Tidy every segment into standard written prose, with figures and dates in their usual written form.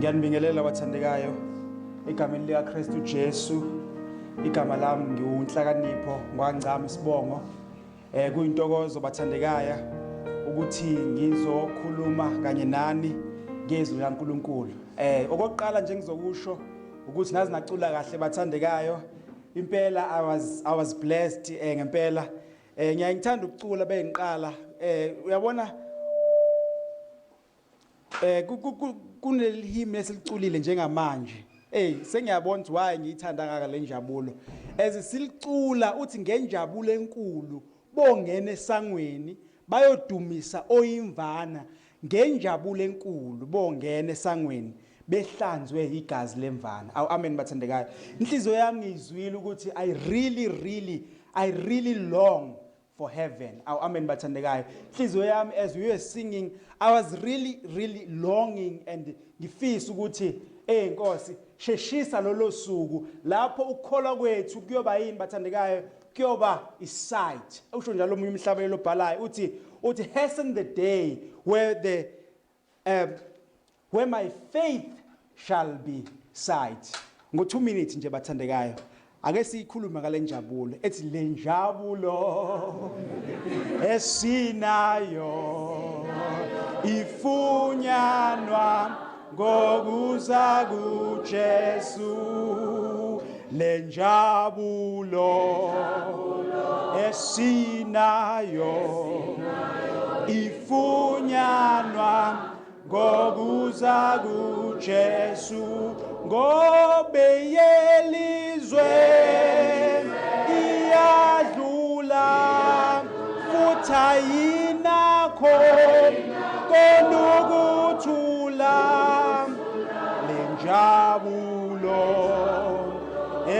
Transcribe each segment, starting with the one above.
Ngiyanibingelela bathandekayo egameni likaKristu Jesu. Igama lami ngiwuNhlakanipho ngwaNgcama isibongo. Kuyintokozo bathandekaya ukuthi ngizokhuluma kanye nani ngezwi likaNkuluNkulu. Okokuqala nje ngizokusho ukuthi nazi nacula kahle bathandekayo. Impela I was blessed ngempela. Ngiyaye ngithanda ukucula bengiqala. Uyabona kuneleli hymn esiliculile njengamanje. Hey, sengiyabona ukuthi why ngiyithanda kangaka le njabulo. As silicula uthi ngenjabulo enkulu bongena esangweni bayodumisa oyimvana, ngenjabulo enkulu bongena esangweni behlanzwe igazi lemvana. Awu amen bathandekayo. Inhliziyo yami ngiyizwile ukuthi I really really I really long for heaven. Awu amen bathandekayo. Inhliziyo yami, as we were singing, I was really really longing and ngifisa ukuthi, eh Nkosi, sheshisa lolo suku lapho ukukholwa kwethu kuyoba yini bathandekayo, kuyoba isight. Usho njalo omunye umhlabelelo obhalayo, uthi hasten the day where my faith shall be sight. Ngo 2 minutes nje bathandekayo, ake siyikhulume ngale njabulo ethi le njabulo esinayo ifunyanwa ngokuza kuJesu, le njabulo esinayo ifunyanwa ngokuza kuJesu, ngobe yelizwe iyadlula futhi ayinakho konukuthula, le njabulo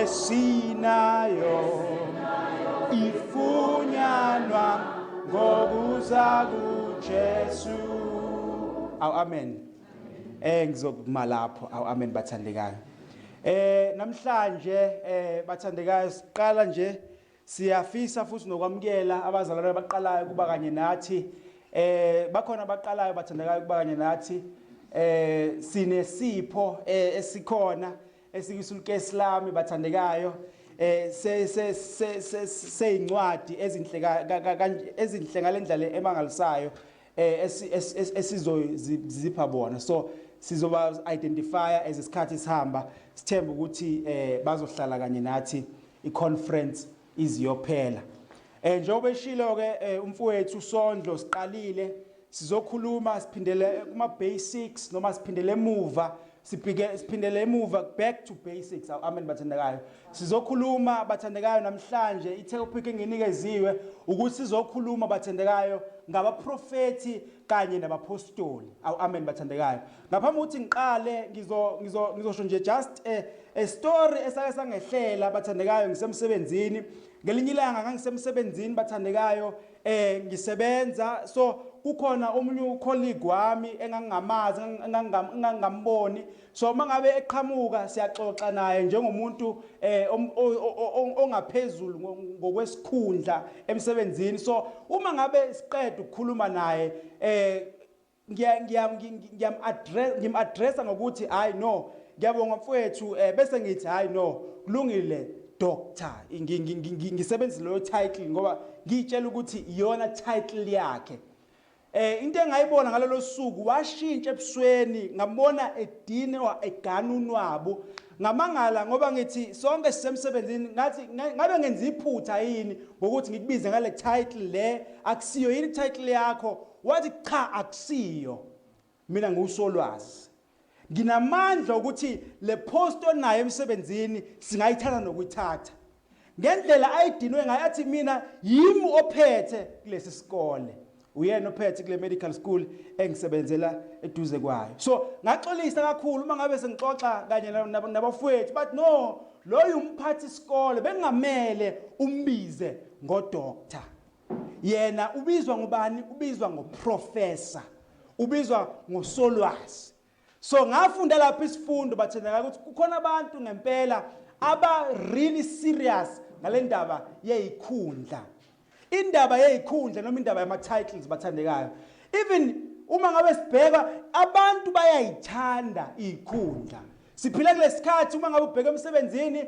esinayo ifunyanwa ngokuza kuJesu. Awu amen. Ngizokuma lapho. Awu amen bathandekayo. Namhlanje bathandekayo siqala nje, siyafisa futhi nokwamukela abazalwane abaqalayo kuba kanye nathi. Bakhona abaqalayo bathandekayo kuba kanye nathi. Sinesipho esikhona esikwisulukesi lami bathandekayo, se se se seyincwadi ezinhle ezinhle ngalendlela emangalisayo esizozipha bona. So sizoba identify as isikhathi sihamba. Sithemba ukuthi bazohlala kanye nathi iconference iziyophela. Njengoba eshilo ke umfowethu Sondlo, siqalile sizokhuluma, siphindele kuma basics noma siphindele emuva, sibhike siphindele emuva, back to basics. Amen bathandekayo. Sizokhuluma bathandekayo namhlanje, i-topic enginikeziwe ukuthi sizokhuluma bathandekayo ngabaprofeti kanye nabapostoli. Awu amen bathandekayo. Ngaphambi ukuthi ngiqale, ngizosho nje just a story esake sangehlela bathandekayo ngisemsebenzini. Ngelinye ilanga ngangisemsebenzini bathandekayo, ngisebenza. So kukhona omunye ucolleague wami engangingamazi, engangingamboni. So mangabe eqhamuka siyaxoxa naye njengomuntu ongaphezulu ngokwesikhundla emsebenzini. So uma ngabe siqeda ukukhuluma naye, ngiya ngiya ngiyam address, ngim addressa ngokuthi, "Hayi no, ngiyabonga mfowethu," bese ngithi, "Hayi no, kulungile doctor." Ngisebenzisa leyo title ngoba ngiyitshela ukuthi iyona title yakhe. Into engayibona ngalolo suku, washintsha ebusweni, ngambona edinwa, egana unwabu. Ngamangala ngoba ngithi sonke sisemsebenzini. Ngathi ngabe ngenza iphutha yini ngokuthi ngikubize ngale title le? Akusiyo yini title yakho? Wathi, "Cha, akusiyo. Mina ngiwusolwazi, nginamandla ukuthi le post onayo emsebenzini singayithatha nokuyithatha." Ngendlela ayidinwe ngayo, athi, "Mina yimi ophethe kulesi sikole." Uyena ophethe kule medical school engisebenzela eduze kwayo. So ngaxolisa kakhulu uma ngabe sengixoxa kanye nabafowethu, but no, loyo umphathi isikole, bengamele umbize ngodoctor. Yena ubizwa ngubani? Ubizwa ngoprofessor, ubizwa ngosolwazi. So ngafunda lapho isifundo bathandeka ukuthi kukhona abantu ngempela aba really serious ngale ndaba yeyikhundla, indaba yeyikhundla noma indaba yama titles bathandekayo. Even Uma ngabe sibheka, abantu bayayithanda ikhundla. Siphila kulesikhathi, uma ngabe ubheka emsebenzini,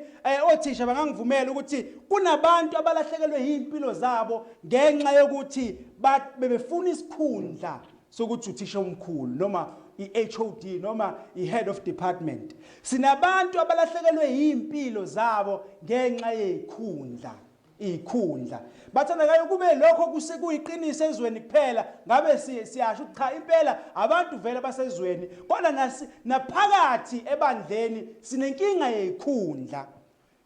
othisha bangangivumela ukuthi kunabantu abalahlekelwe impilo zabo ngenxa yokuthi bebefuna isikhundla sokuthi uthisha omkhulu noma i-HOD noma i-head of department. Sinabantu abalahlekelwe impilo zabo ngenxa yezikhundla, ikhundla. Bathandekayo, kube lokho kusekuyiqiniso ezweni kuphela, ngabe siyasho ukuthi cha, impela abantu vele basezweni, kodwa naphakathi ebandleni sinenkinga yezikhundla.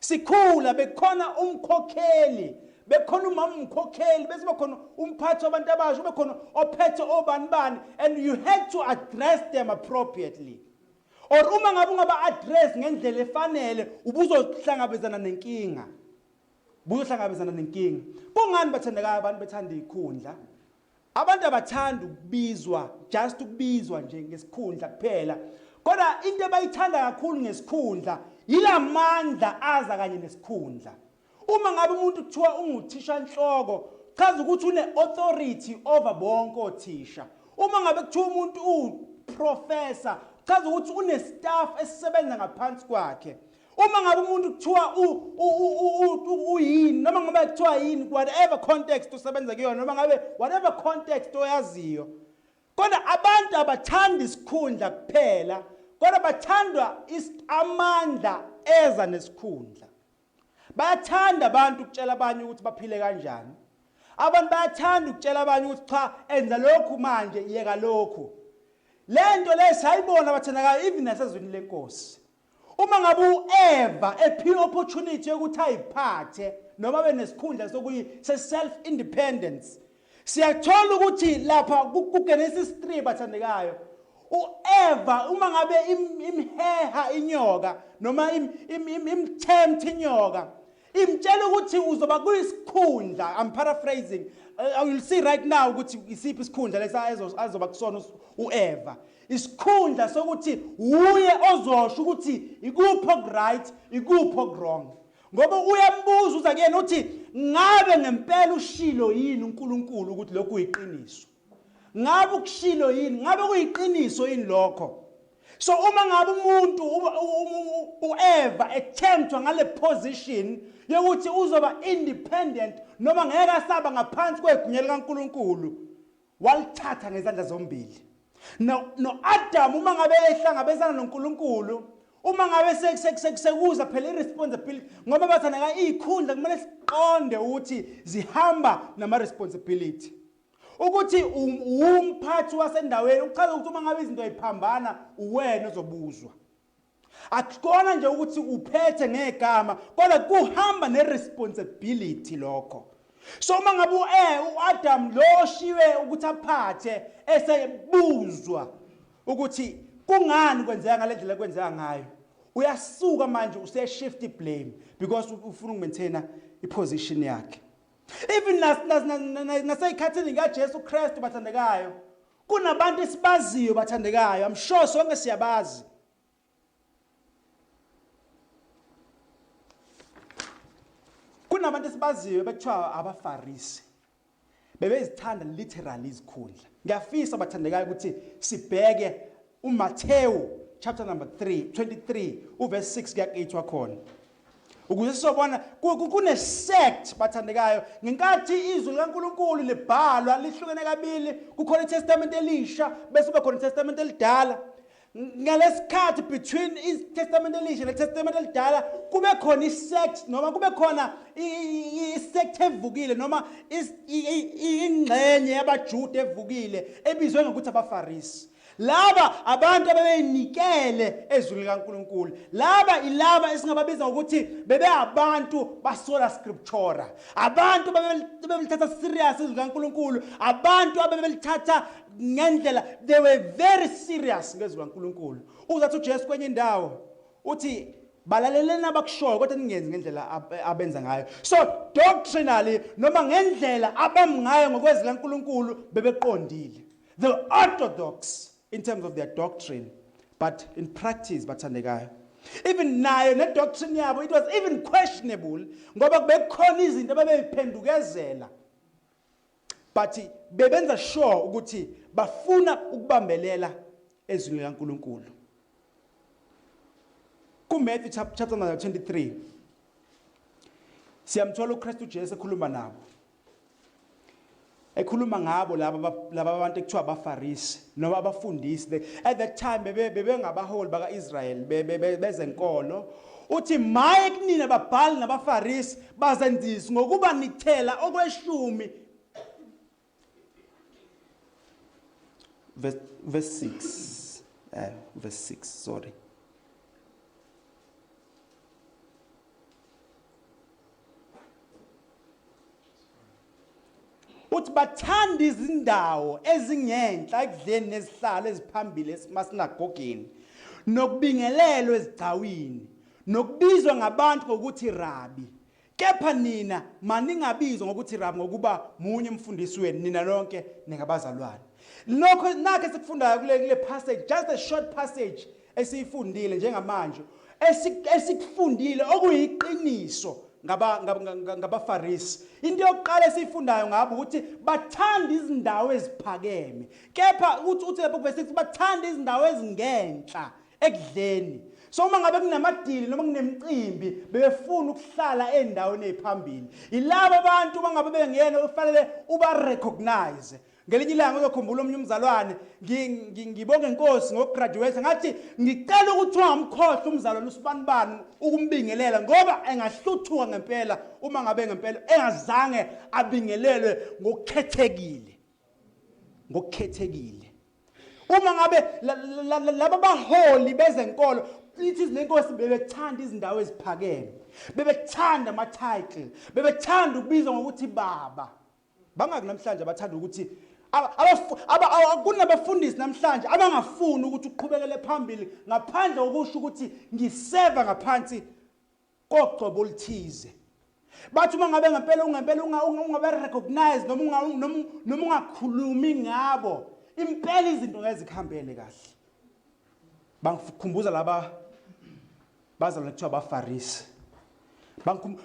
Sikhula bekukhona umkhokheli, bekukhona umama umkhokheli, bese khona umphathi wabantu abasha, ube khona ophethe obani bani, and you had to address them appropriately, or uma ngabe ungaba address ngendlela efanele, ubuzohlangabezana nenkinga, buzohlangabezana nenkinga. Kungani, bathandekayo, abantu bethanda ikhundla? Abantu abathanda ukubizwa, just ukubizwa nje ngesikhundla kuphela, kodwa into abayithanda kakhulu ngesikhundla yilamandla aza kanye nesikhundla. Uma ngabe umuntu kuthiwa unguthisha nhloko, chaza ukuthi une authority over bonke othisha. Uma ngabe kuthiwa umuntu uprofessor, chaza ukuthi une staff esisebenza ngaphansi kwakhe. Uma ngabe umuntu kuthiwa uyini, noma ngabe kuthiwa yini, whatever context usebenza kuyona, noma ngabe whatever context oyaziyo, kodwa abantu abathanda isikhundla kuphela, kodwa bathandwa amandla eza nesikhundla. Bayathanda abantu ukutshela abanye ukuthi baphile kanjani. Abantu bayathanda ukutshela abanye ukuthi cha, enza lokhu manje, yeka lokhu. Lento le sayibona, bathandekayo, even nasezwini leNkosi. Uma ngabe uEva ephiwe opportunity yokuthi ayiphathe noma benesikhundla sokuyi se self independence, siyathola ukuthi lapha kuGenesis 3, bathandekayo, uEva uma ngabe imheha inyoka noma imtempt inyoka, imtshela ukuthi uzoba kuyisikhundla. I'm paraphrasing, I will see right now ukuthi isiphi isikhundla lesa azoba kusona uEva, isikhundla sokuthi uye ozosho ukuthi ikuphi okuright, ikuphi okuwrong, ngoba uyambuza, uza kuyena uthi, "Ngabe ngempela ushilo yini uNkulunkulu ukuthi lokhu kuyiqiniso? Ngabe ukushilo yini? Ngabe kuyiqiniso yini lokho?" So uma ngabe umuntu uEva etemptwa ngale position yokuthi uzoba independent noma ngeke asaba ngaphansi kwegunya likaNkuluNkulu, walithatha ngezandla zombili. No Adam uma ngabe ehlangabezana noNkulunkulu, uma ngabe sekuza phela iresponsibility, ngoba bathandeka, izikhundla kumele siqonde ukuthi zihamba nama responsibility. Ukuthi umphathi wasendaweni uchaza ukuthi uma ngabe izinto ayiphambana, uwena ozobuzwa. Akukona nje ukuthi uphethe ngegama, kodwa kuhamba neresponsibility lokho. So uma ngabe uAdam lo oshiwe ukuthi aphathe esebuzwa ukuthi kungani kwenzeka ngale ndlela kwenzeka ngayo, uyasuka manje use shift blame because ufuna ukumaintaina iposition yakhe. Even naseyikhathini kaJesu Kristu, bathandekayo, kunabantu esibaziyo, bathandekayo, I'm sure sonke siyabazi. Kunabantu esibaziyo bekuthiwa abaFarisi, bebezithanda literally izikhundla. Ngiyafisa, bathandekayo, ukuthi sibheke uMathewu chapter number 3 23 uverse 6 kuya khona, ukuze sizobona kune sect, bathandekayo. Ngenkathi izwi likaNkuluNkulu libhalwa lihlukene kabili, kukhona iTestament elisha bese kube khona iTestament elidala. Ngalesikhathi between iTestament elisha neTestament elidala, kube khona isect noma kube khona isect evukile noma ingxenye yabaJuda evukile ebizwe ngokuthi abaFarisi. Laba abantu abebeyinikele ezwini likaNkuluNkulu. Laba ilaba esingababiza ngokuthi bebe abantu basola scriptura, abantu bebelithatha serious izwi likaNkuluNkulu, abantu abebelithatha ngendlela. They were very serious ngezwi likaNkuluNkulu. Uzathi uJesu kwenye indawo uthi, "Balaleleni abakushoyo, kodwa ningenzi ngendlela abenza ngayo." So doctrinally noma ngendlela abamngayo ngokwezwi likaNkuluNkulu, bebeqondile, the orthodox in terms of their doctrine, but in practice, bathandekayo, even nayo ne-doctrine yabo, it was even questionable, ngoba bekukhona izinto ababeyiphendukezela, but bebenza sure ukuthi Bafuna ukubambelela ezwini likaNkulunkulu. KuMatthew chapter number 23 siyamthola uKristu Jesu ekhuluma nabo, ekhuluma ngabo laba abantu ekuthiwa abaFarisi noma abafundisi. At that time bebengabaholi bakaIsrael bezenkolo. Uthi, "Maye kunina babhali nabaFarisi, bazenzisi, ngokuba nithela okweshumi." Verse 6, verse 6, sorry. Uthi bathanda izindawo ezingenhla ekudleni nezihlalo eziphambili emasinagogeni, nokubingelelwa ezigcawini, nokubizwa ngabantu ngokuthi Rabi. Kepha nina maningabizwa ngokuthi Rabi, ngokuba munye umfundisi wenu, nina nonke ningabazalwane. Lokho nakho esikufundayo kule passage, just a short passage esiyifundile njengamanje, esikufundile okuyiqiniso ngabaFarisi. Into yokuqala esiyifundayo ngabo ukuthi bathanda izindawo eziphakeme. Kepha uthi lapho verse 6, bathanda izindawo ezingenhla ekudleni. So uma ngabe kunamadili noma kunemicimbi, bebefuna ukuhlala endaweni eziphambili. Yilabo abantu uma ngabe bengena ufanele uba recognize. Ngelinye ilanga uzokhumbula omunye umzalwane, ngibonge inkosi ngokugraduate, ngathi ngicela ukuthi ungamkhohlwa umzalwane usibanibani ukumbingelela, ngoba engahluthuka ngempela uma ngabe ngempela engazange abingelelwe ngokukhethekile, ngokukhethekile. Uma ngabe laba baholi bezenkolo, lithi lenkosi, bebethanda izindawo eziphakeme, bebethanda ama title, bebethanda ukubizwa ngokuthi baba. Bangaki namhlanje abathanda ukuthi kunabafundisi namhlanje abangafuni ukuthi uqhubekele phambili ngaphandle kokusho ukuthi ngiseva ngaphansi kogcobo oluthize? Bathi uma ngabe ngempela ungempela ungabe recognize noma ungakhulumi ngabo, impela izinto ngeke zikuhambele kahle. Bangikhumbuza laba bazalwane kuthiwa abaFarisi.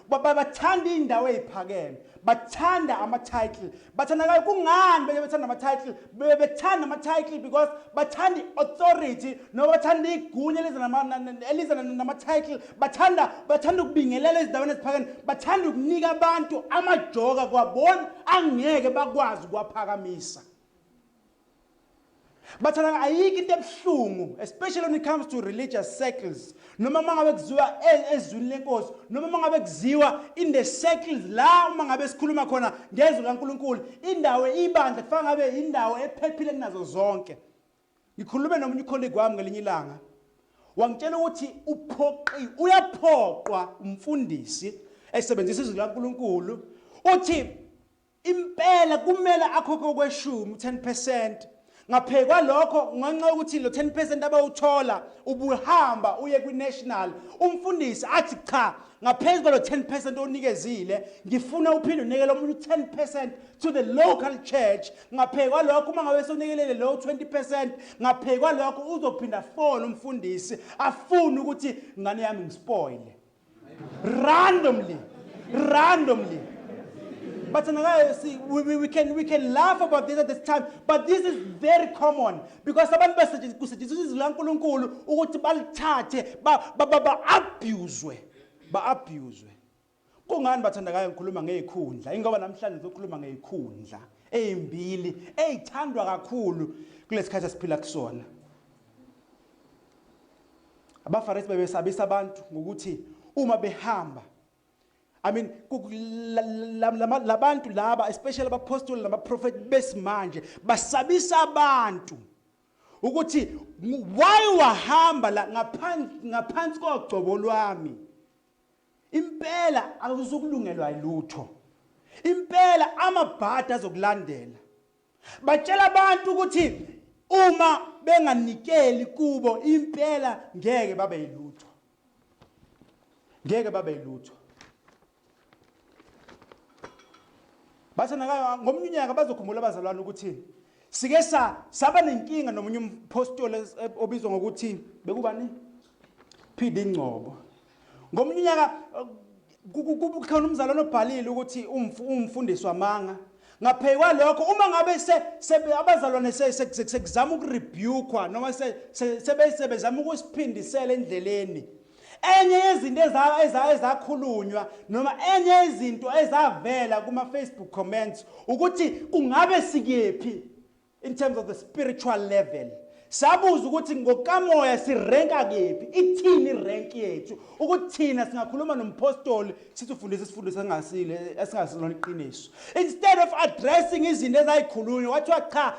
Bathanda indawo eziphakeme, bathanda ama-title, bathanda kayo. Kungani beke bethanda ama-title? Bebethanda ama-title because bathanda i-authority noma bathanda igunya eliza nama-title. Bathanda ukubingelela ezindaweni eziphakeme, bathanda ukunika abantu amajoka kwabona angeke bakwazi ukuwaphakamisa. Bathanda. Ayikho into ebuhlungu, especially when it comes to religious circles, noma mangabe kuziwa ezwini lenkosi, noma mangabe kuziwa in the circles la uma ngabe sikhuluma khona ngezwi kaNkuluNkulu. Indawo ibandla kufanele ngabe indawo ephephile kunazo zonke. Ngikhulume nomunye ucolleague wami ngelinye ilanga, wangitshela ukuthi uphoqi uyaphoqwa umfundisi esebenzisa izwi likaNkuluNkulu. Uthi impela kumele akhokhe okweshumi, 10%. Ngaphezu kwalokho, ngenxa yokuthi lo 10% abawuthola ubuhamba uye kwi-national, umfundisi athi cha, ngaphezu kwalo 10% onikezile, ngifuna uphinde unikele omunye u-10% to the local church. Ngaphezu kwalokho, uma ngabe sewunikelele lo 20%, ngaphezu kwalokho uzophinda fone umfundisi afune ukuthi ngane yami ngispoile randomly, randomly. But see, we can laugh about this at this time, but this is very common because abantu kusetshenziswa izwi likaNkulunkulu ukuthi balithathe ba-abuse, ba-abuse. Kungani, bathandakayo, ngikhuluma ngezikhundla? Ingoba namhlanje ngizokhuluma ngezikhundla ezimbili ezithandwa kakhulu kulesikhathi esiphila kusona. AbaFarisi bebesabisa abantu ngokuthi uma behamba, I mean, labantu laba, especially abapostoli nabaprofeti besimanje, basabisa abantu ukuthi why wahamba la ngaphansi kogcobo lwami, impela awuzukulungelwa yilutho, impela amabhadi azokulandela. Batshela abantu ukuthi uma benganikeli kubo, impela ngeke babe yilutho, ngeke babe yilutho. Bathi ngomunye unyaka, bazokhumbula abazalwane ukuthi sike saba nenkinga nomunye umpostoli obizwa ngokuthi bekubani, PD Ngcobo. Ngomunye unyaka kukhona umzalwane obhalile ukuthi umfundisi wamanga. Ngaphezu kwalokho, uma ngabe abazalwane sekuzama ukurebukwa noma sebezama ukusiphindisela endleleni, enye yezinto ezakhulunywa noma enye yezinto ezavela kuma Facebook comments ukuthi kungabe sikephi in terms of the spiritual level. Sabuza ukuthi ngokamoya sirenka kephi, ithini irank yethu, ukuthi thina singakhuluma nompostoli sithi ufundisa isifundo esingasile, esingasilona iqiniso. Instead of addressing izinto ezayikhulunywa, kwathiwa cha,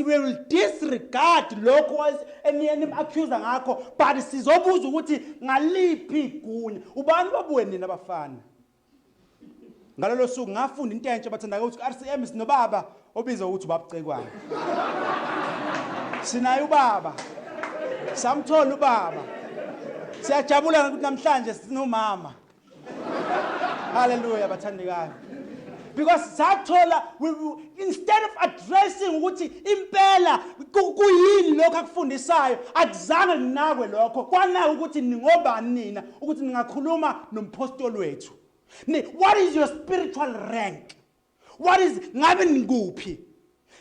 we will disregard lokho enim-accuse ngakho, but sizobuza ukuthi ngaliphi igunya, ubani babuwe nina abafana. Ngalolo suku ngafunda into entsha, bathandaka, ukuthi ku-RCM sinobaba obizwa ukuthi uBaba Cekwane. Sinaye ubaba, samthola ubaba. Siyajabula ukuthi namhlanje sinomama. Haleluya, bathandekayo, because sathola instead of addressing ukuthi impela kuyini lokho akufundisayo, akuzange kunakwe lokho, kwanaka ukuthi ningobani nina ukuthi ningakhuluma nompostoli wethu. What is your spiritual rank? What is, ngabe nikuphi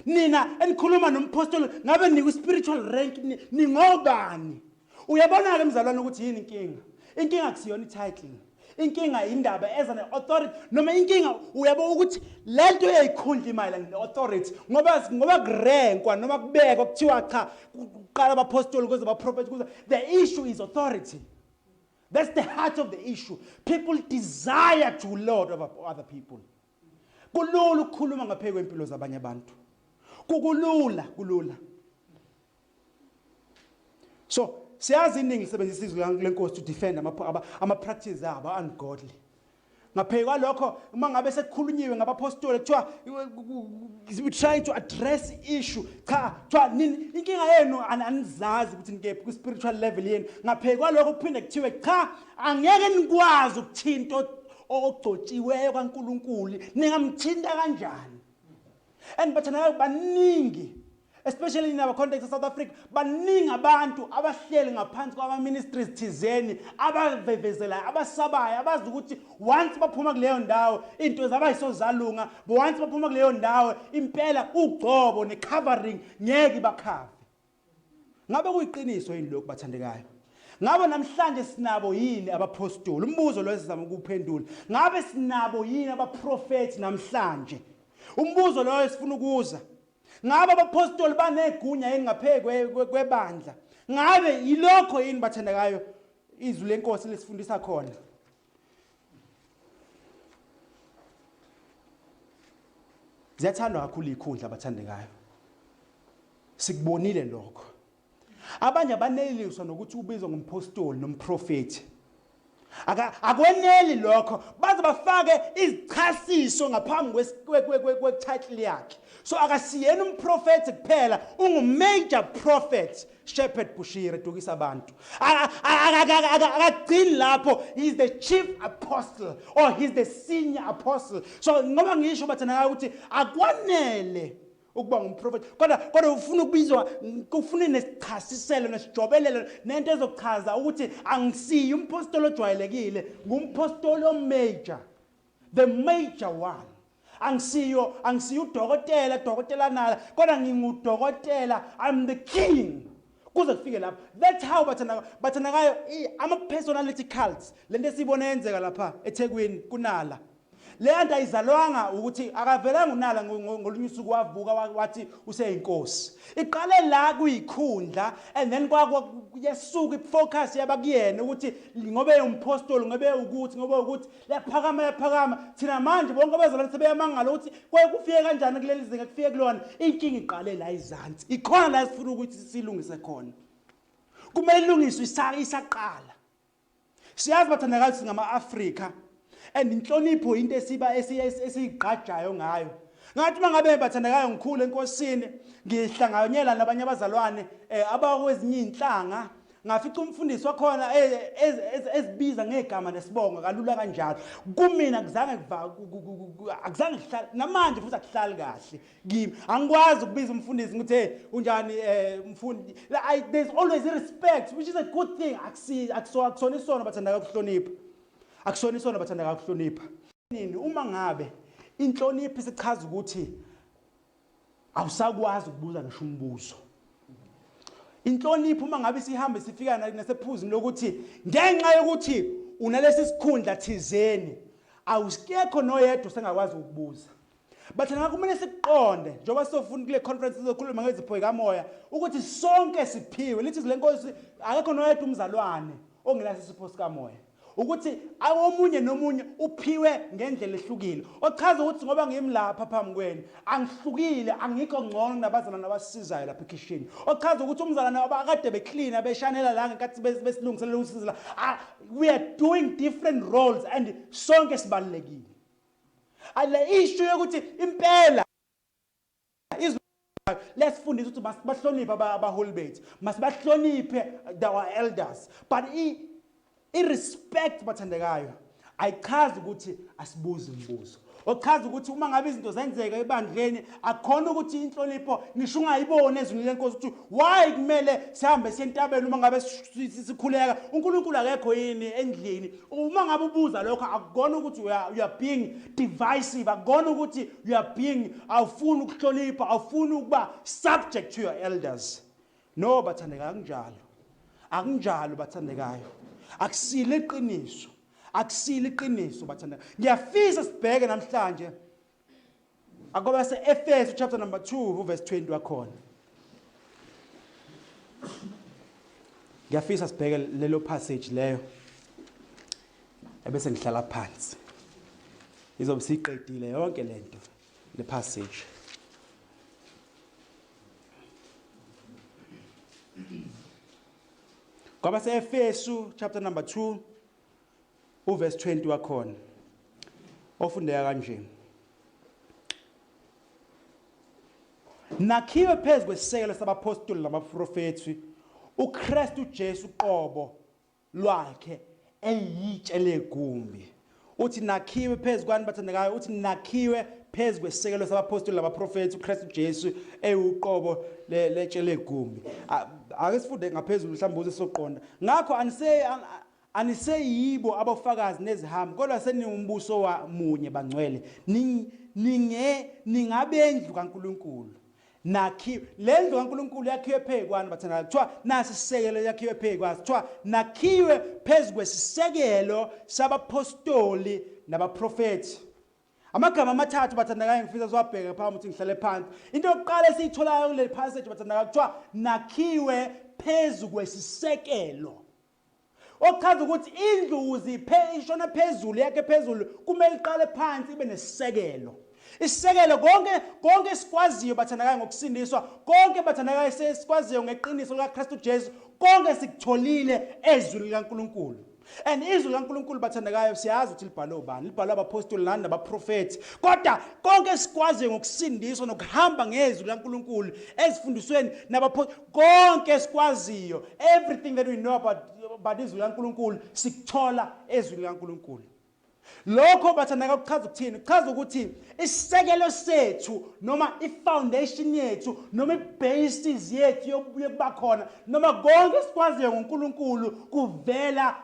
nina enikhuluma nompostoli? Ngabe niku spiritual rank, ningobani? Uyabona ke mzalwane ukuthi yini inkinga? Inkinga akusiyona i-title, inkinga indaba eza ne-authority, noma inkinga uyabo ukuthi lento eyayikhundla imayelana ne-authority, ngoba kurenkwa noma kubekwa kuthiwa cha, kuqala abapostoli, kuze abaprofethi, kuze, the issue is authority. That's the heart of the issue. People desire to lord over other people. Kulula ukukhuluma ngaphezu kwempilo zabanye abantu, kukulula, kulula. So siyazi iningi lisebenzisa izwi lenkosi to defend ama practices abo ungodly. Ngaphezu kwalokho, uma ngabe sekukhulunyiwe ngabapostoli, kuthiwa we trying to address issue, cha, kuthiwa nini inkinga yenu, anizazi ukuthi nikephi ku-spiritual level yenu. Ngaphezu kwalokho, kuphinde kuthiwe cha, angeke nikwazi ukuthinta ogcotshiweyo kaNkulunkulu, ningamthinta kanjani? And bathana, baningi, especially in our context of South Africa, baningi abantu abahleli ngaphansi kwama-ministries thizeni, abavevezelayo, abasabayo, abazi ukuthi once baphuma kuleyo ndawo into zabayisozalunga, once baphuma kuleyo ndawo impela ugcobo ne-covering ngeke bakhave. Ngabe kuyiqiniso yini lokhu, bathandekayo? Ngabe namhlanje sinabo yini abapostoli? Umbuzo lo esizama ukuphendula. Ngabe sinabo yini abaprofethi namhlanje? Umbuzo loyo esifuna ukuza. Ngabe abapostoli banegunya yini ngaphezu kwebandla? Ngabe yilokho yini, bathandekayo, izwi lenkosi lesifundisa khona? Ziyathandwa kakhulu ikhundla, bathandekayo. Sikubonile lokho. Abanye abaneliswa nokuthi ubizwa ngumpostoli nomprofeti. Akweneli lokho, baze bafake izichasiso ngaphambi kwe-title yakhe. So akasiyena umprofethi kuphela, ungu-major prophet Shepherd Bushiri, edukisa abantu. Akagcini lapho, he is the chief apostle or he's the senior apostle. So ngoba ngisho, bathandekayo, ukuthi akwanele ukuba ngumprofeti, kodwa ufuna ukubizwa, ufuna nesichasiselo nesijobelelo nento ezochaza ukuthi angisiyi umpostoli ojwayelekile, ngumpostoli omajor, the major one. Angisiyo udokotela, dokotela nala, kodwa ngingudokotela, I'm the king, kuze kufike lapho. That's how, bathandakayo, ama-personality cults, lento esiyibona yenzeka lapha eThekwini kunala le nto, ayizalwanga ukuthi akavelanga unala ngolunye usuku wavuka wathi useyinkosi. Iqale la kuyikhundla, and then yesuka ifocus yaba kuyena ukuthi ngobe umpostoli, ngobe ukuthi, ngobe ukuthi yaphakama, yaphakama. Thina manje bonke abazalwane sebeyamangala ukuthi kwaye kufike kanjani kuleli zinga kufike kulona. Inkinga iqale la izansi, ikhona la sifuna ukuthi silungise khona. Kumele ilungiswe isaqala. Siyazi, bathandakazi, singama-Afrika and inhlonipho into esiba esiyigqajayo ngayo. Ngathi uma ngabe, bathandekayo, ngikhule enkosini, ngihlanganyela nabanye abazalwane abakwezinye iy'nhlanga, ngafica umfundisi wakhona ezibiza ngegama nesibongo kalula kanjalo. Kumina kuzange akuzange kuhlale, namanje futhi akuhlali kahle kimi. Angikwazi ukubiza umfundisi ngithi, "Hey, unjani, mfundi?" There's always a respect, which is a good thing. Akusona isono, bathandeka, ukuhlonipha. Akusona isono, bathandeka, ukuhlonipha. Nini uma ngabe Inhlonipho isichaza ukuthi awusakwazi ukubuza ngisho umbuzo. Inhlonipho uma ngabe sihambe sifika nasephuzini lokuthi ngenxa yokuthi unalesi sikhundla thizeni awusikekho noyedwa usengakwazi ukubuza. Bathanda kumele sikuqonde njengoba sizofunda kule conference sizokhuluma ngezipho zikamoya ukuthi sonke siphiwe lithi le nkosi akekho noyedwa umzalwane ongenaso isipho sikamoya ukuthi omunye nomunye uphiwe ngendlela ehlukile ochaza ukuthi ngoba ngimlapha phambi kwenu angihlukile angikho ngcono nabazalwane abasisizayo lapha ekhishini ochaza ukuthi umzalwane akade beklina beshanela la ngenkathi besilungiselela ukusiza la we are doing different roles and sonke sibalulekile. Ale issue yokuthi impela izwi lesifundisa ukuthi masibahloniphe abaholi bethu, masibahloniphe our elders, but i-respect bathandekayo ayichazi ukuthi asibuzi imibuzo. Ochaza ukuthi uma ngabe izinto zenzeka ebandleni akukhona ukuthi inhlonipho ngisho ungayiboni ezwini lenkosi ukuthi why kumele sihambe siye entabeni uma ngabe sikhuleka uNkulunkulu akekho yini endlini Uma ngabe ubuza lokho akukona ukuthi you are being divisive, akukona ukuthi you are being awufuni ukuhlonipha, awufuni ukuba subject to your elders. No bathandekayo akunjalo. Akunjalo bathandekayo. Akusile iqiniso. Akusile iqiniso bathandekayo. Ngiyafisa sibheke namhlanje Akoba se-Efesu chapter number 2 uverse 20 wakhona. Ngiyafisa sibheke lelo passage leyo. Ebese ngihlala phansi. Izobe siyiqedile yonke lento le passage. Kwabase-Efesu chapter number 2 uverse 20 wakhona ofundeka kanje Nakhiwe phezu kwesisekelo sabaphostoli nabaprofethi uKristu Jesu qobo lwakhe eyitshe legumbi uthi nakhiwe phezu kwani bathandekayo uthi nakhiwe phezu kwesisekelo sabaphostoli nabaprofethi uKristu Jesu ewuqobo letshe legumbi ake sifunde ngaphezulu mhlawumbe ukuze sizoqonda ngakho anise Aniseyibo abofakazi nezihambi, kodwa seniwumbuso wa munye bangcwele, ninge ningabendlu kaNkulunkulu. Nakhiwe le ndlu kaNkulunkulu yakhiwe phezu kwani bathandakayo? Kuthiwa nasi isisekelo yakhiwe phezu kwaso. Kuthiwa nakhiwe phezu kwesisekelo sabaphostoli nabaprofethi. Amagama amathathu bathandakayo ngifisa siwabheke phambi ukuthi ngihlale phansi. Into yokuqala esiyitholayo kuleli passage bathandakayo kuthiwa nakhiwe phezu kwesisekelo. Okuchaza ukuthi indlu ukuze iphe ishona phezulu yakhe phezulu kumele iqale phansi ibe nesisekelo. Isisekelo konke konke esikwaziyo bathandakayo ngokusindiswa, konke bathandakayo esikwaziyo ngeqiniso likaKristu Jesu, konke sikutholile ezwini likaNkulunkulu. And izwi likaNkulunkulu bathandekayo siyazi ukuthi libhalwe ubani, libhalwe abaphostoli nani nabaprofethi. Kodwa konke esikwaziyo ngokusindiswa nokuhamba ngezwi likaNkulunkulu ezifundisweni nabaphostoli, konke esikwaziyo, everything that we know about izwi likaNkulunkulu sikuthola ezwini likaNkulunkulu. Lokho bathandeka kuchaza ukuthini? Kuchaza ukuthi isisekelo sethu noma ifoundation yethu noma ibasis yethu yokuba khona noma konke esikwaziyo ngoNkulunkulu kuvela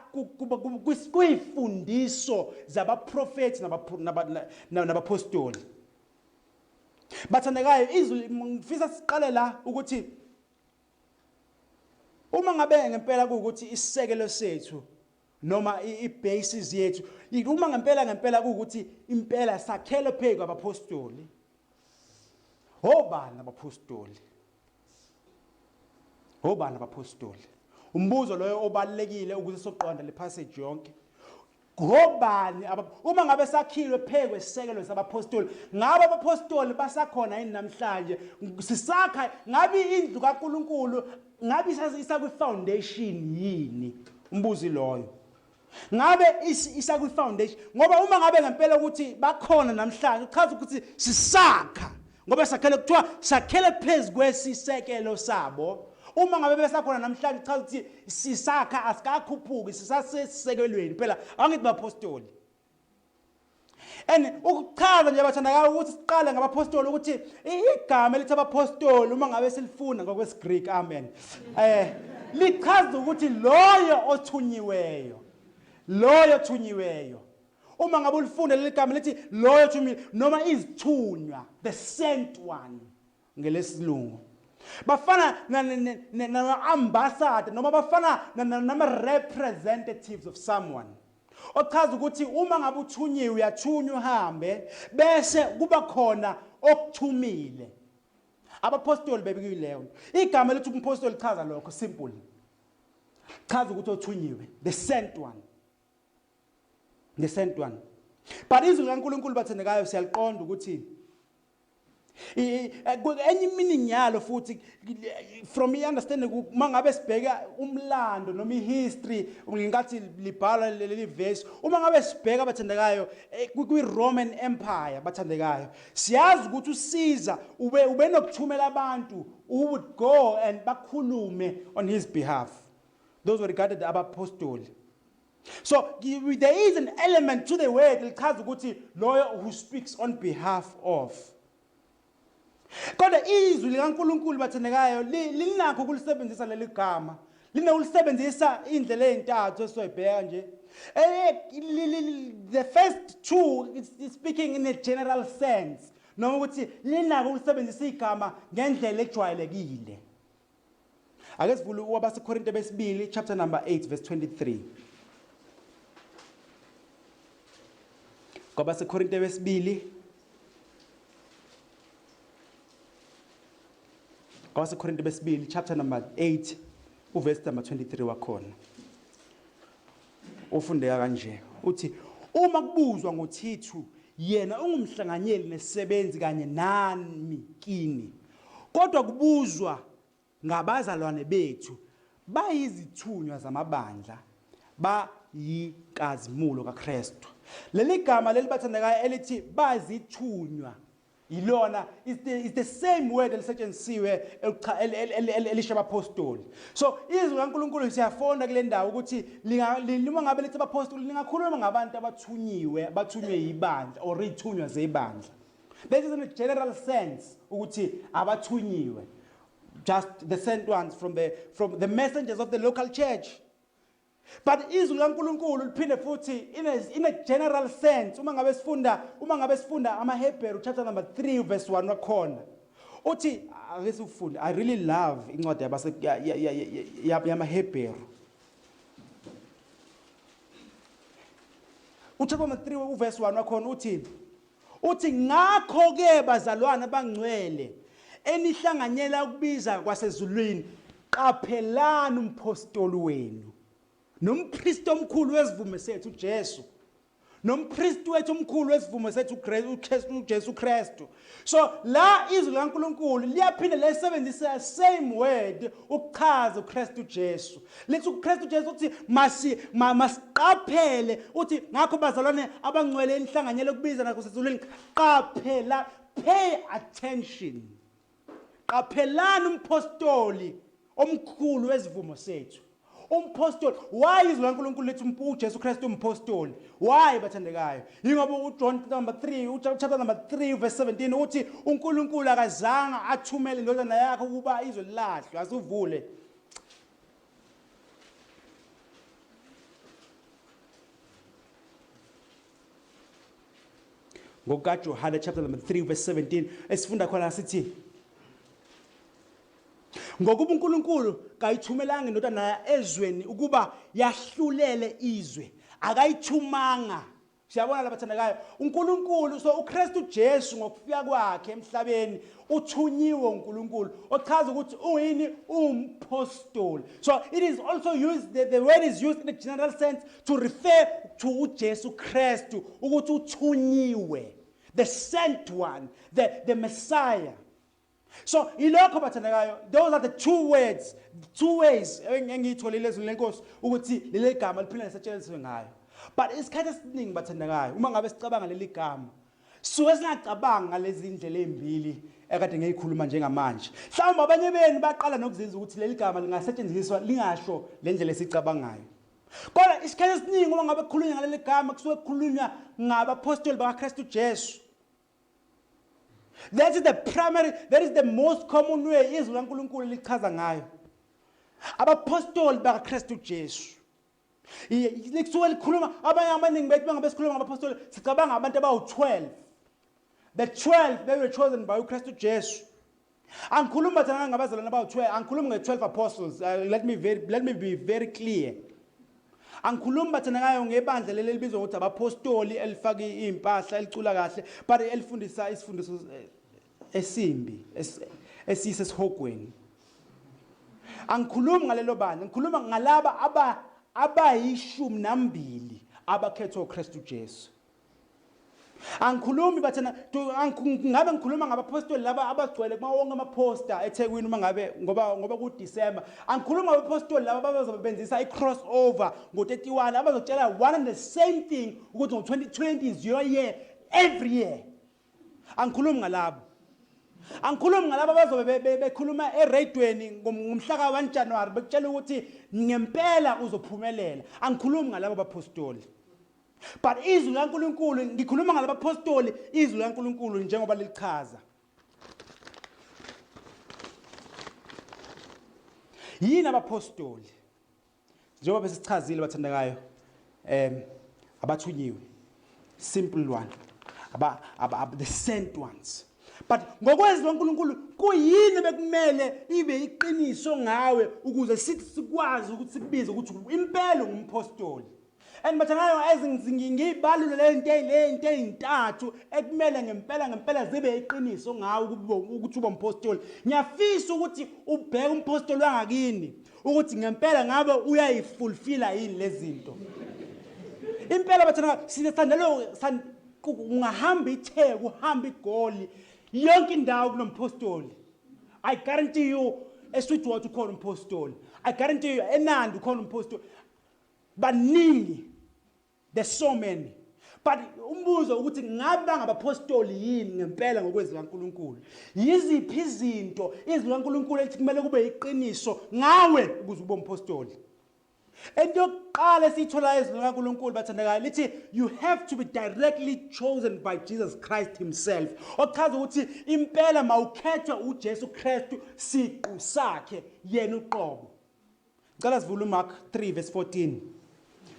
kwifundiso zabaprofethi nabapostoli. Bathandekayo, izwi ngifisa siqale la ukuthi uma ngabe ngempela kuwukuthi isisekelo sethu noma i-basis yethu uma ngempela ngempela kuwukuthi impela sakhele phezu kwabaphostoli obani abaphostoli obani abaphostoli umbuzo loyo obalekile ukuze soqonda le passage yonke ngobani uma ngabe sakhiwe phezu kwesisekelo sabaphostoli ngabe abaphostoli basakhona yini namhlanje sisakha ngabe indlu kaNkuluNkulu ngabe isakwi-foundation yini umbuzo loyo ngabe isakwi-foundation ngoba uma ngabe ngempela ukuthi bakhona namhlanje kuchaza ukuthi sisakha ngoba sakhele kuthiwa sakhele phezu kwesisekelo sabo uma ngabe besakhona namhlanje kuchaza ukuthi sisakha asikakhuphuki sisasesisekelweni phela angithi baphostoli And ukuchaza nje bathandakayo ukuthi siqale ngabaphostoli ukuthi igama elithi abaphostoli uma ngabe silifunda ngokwesiGreek amen. Eh lichaza ukuthi loyo othunyiweyo. Loyo othunyiweyo. Uma ngabe ulifunda leli gama lithi loyo othumile noma izithunywa, the sent one ngelesilungu. Bafana nama-ambassador noma bafana nama-representatives of someone. Ochaza ukuthi uma ngabe uthunyiwe uyathunywa uhambe bese kuba khona okuthumile. Abapostoli bebekuyileyo nto. Igama elithi umpostoli lichaza lokho simple. Chaza ukuthi othunyiwe, the sent one. The sent one. But izwi likaNkulunkulu bathandekayo siyaliqonda ukuthi enye meaning yalo futhi from i-understanding uma ngabe sibheka umlando noma i-history ngenkathi libhalwa leli verse, uma ngabe sibheka bathandekayo kwi-Roman Empire bathandekayo, siyazi ukuthi uCaesar ube nokuthumela abantu who would go and bakhulume on his behalf. Those were regarded abapostoli. So there is an element to the word lichaza ukuthi loyo who speaks on behalf of. Kodwa izwi likaNkulunkulu bathandekayo linakho ukulisebenzisa leli gama. Linokulisebenzisa indlela ezintathu esizoyibheka nje. The first two is speaking in a general sense. Noma ukuthi linako ukulisebenzisa igama ngendlela ejwayelekile. Ake sivule kwabaseKorinte besibili chapter number 8 verse 23. KwabaseKorinte besibili, kwabaseKorinte besibili chapter number 8 uverse number 23 wakhona. Ufundeka kanje, uthi uma kubuzwa ngoThithu, yena ungumhlanganyeli nesisebenzi kanye nami kini, kodwa kubuzwa ngabazalwane bethu, bayizithunywa zamabandla, bayinkazimulo kaKristu. Leli gama leli bathandekayo elithi bazithunywa yilona is the same word elisetshenzisiwe elisho abapostoli. So izwi kaNkulunkulu siyafunda kule ndawo ukuthi uma ngabe lithi abapostoli lingakhuluma ngabantu abathunyiwe, abathunywe yibandla or izithunywa zebandla. This is in a general sense ukuthi abathunyiwe, just the sent ones from the messengers of the local church. But izwi likaNkulunkulu liphinde futhi in a general sense uma ngabe sifunda amaHebheru chapter number 3 verse 1 wakhona, uthi, ake sifunde. I really love incwadi yabase yamaHebheru. Uchapter number 3 uverse 1 wakhona uthi ngakho ke bazalwane abangcwele enihlanganyela ukubiza kwasezulwini, qaphelani umpostoli wenu nompristi omkhulu wesivumo sethu uJesu, nompristi wethu omkhulu wesivumo sethu uJesu Kristu. So la izwi likaNkulunkulu liyaphinde lisebenzisa same word ukuchaza uKristu Jesu. Lithi uKristu Jesu, uthi masiqaphele, uthi ngakho bazalwane abangcwele enihlanganyele ukubiza nakusezulwini, qaphela, pay attention, qaphelani umpostoli omkhulu wesivumo sethu. Umpostoli, why izwi likaNkulunkulu lithi uJesu Kristu umpostoli? Why bathandekayo? Yingoba uJohn number 3, chapter number 3 verse 17 uthi uNkulunkulu akazange athumele indodana yakhe ukuba izwe lilahlwe. Asuvule ngokukaJohane chapter number 3 verse 17, esifunda khona sithi ngokuba uNkulunkulu kayithumelanga indodana ezweni ukuba yahlulele izwe, akayithumanga. Siyabona lapha thandekayo uNkulunkulu, so uKristu Jesu ngokufika kwakhe emhlabeni uthunyiwe uNkulunkulu, ochaza ukuthi uyini? Umpostoli. So it is also used, the word is used in a general sense to refer to uJesu Kristu ukuthi uthunyiwe, the sent one, the Messiah. So ilokho bathandekayo, those are the two words, two ways engiyitholile ezwini lenkosi ukuthi leli gama liphinde lisetshenziswe ngayo. But isikhathi esiningi bathandekayo, uma ngabe sicabanga leli gama, suke singacabanga ngalezi indlela ezimbili ekade ngiyikhuluma njengamanje. Mhlawumbe abanye benu baqala nokuzizwa ukuthi leli gama lingasetshenziswa lingasho le ndlela esicabangayo. Kodwa isikhathi esiningi uma ngabe kukhulunywa ngaleli gama kusuke kukhulunywa ngabapostoli bakaKristu Jesu. That is the primary, that is the most common way izwi likaNkulunkulu lichaza ngayo. Abapostoli bakaKristu Jesu. Lisuke likhuluma abanye abaningi bethu bangabe sikhuluma ngabapostoli sicabanga abantu abawu-12. The 12 they were chosen by uKristu Jesu. Angikhulumi bathana ngabazalwane abawu-12, angikhulumi nge-12 apostles. Let me be very clear. Angikhulumi bathandekayo ngebandla leli elibizwa ngokuthi abapostoli elifaka iy'mpahla elicula kahle but elifundisa isifundiso esimbi esiyise esihogweni. Angikhulumi ngalelo bandla, ngikhuluma ngalaba aba abayishumi nambili abakhethwa uKristu Jesu. Angikhulumi bathana ngabe ngikhuluma ngabapostoli laba abagcwele kuma wonke amaposter eThekwini uma ngabe ngoba ku December. Angikhulumi ngabapostoli laba abazobenzisa i crossover ngo31 abazotshela one and the same thing ukuthi ngo2020 is your year every year. Angikhulumi ngalabo. Angikhulumi ngalabo abazobe bekhuluma eradweni ngomhla ka-1 January bekutshela ukuthi ngempela uzophumelela. Angikhulumi ngalabo bapostoli. But izwi likaNkulunkulu ngikhuluma ngalabapostoli izwi likaNkulunkulu njengoba lilichaza. Yini abapostoli? Njengoba besichazile bathandekayo abathunyiwe simple one aba, aba the sent ones. But ngokwezwi kaNkulunkulu kuyini bekumele ibe iqiniso ngawe ukuze sithi sikwazi ukuthi sikubize ukuthi impela ungumpostoli. And bathandekayo ngiyibalule le nto le nto ezintathu ekumele ngempela ngempela zibe iqiniso ngawe ukuthi ube umpostoli. Ngiyafisa ukuthi ubheke umpostoli wangakini ukuthi ngempela ngabe uyayifulfilla yini lezi zinto. Impela bathandekayo sithandelo ungahamba iTheku uhamba iGoli yonke indawo kunompostoli. I guarantee you eSweetwater ukhona umpostoli. I guarantee you eNandi ukhona umpostoli. Baningi, there's so many. But umbuzo ukuthi ngabe bangabapostoli yini ngempela ngokwezwi kaNkulunkulu? Yiziphi izinto izwi kaNkulunkulu elithi kumele kube iqiniso ngawe ukuze ube umpostoli? Into yokuqala esiyitholayo ezwini likaNkulunkulu bathandekayo lithi you have to be directly chosen by Jesus Christ himself. Okuchaza ukuthi impela mawukhethwe uJesu Kristu siqu sakhe yena uqobo. Ngicela sivule uMark 3 verse 14.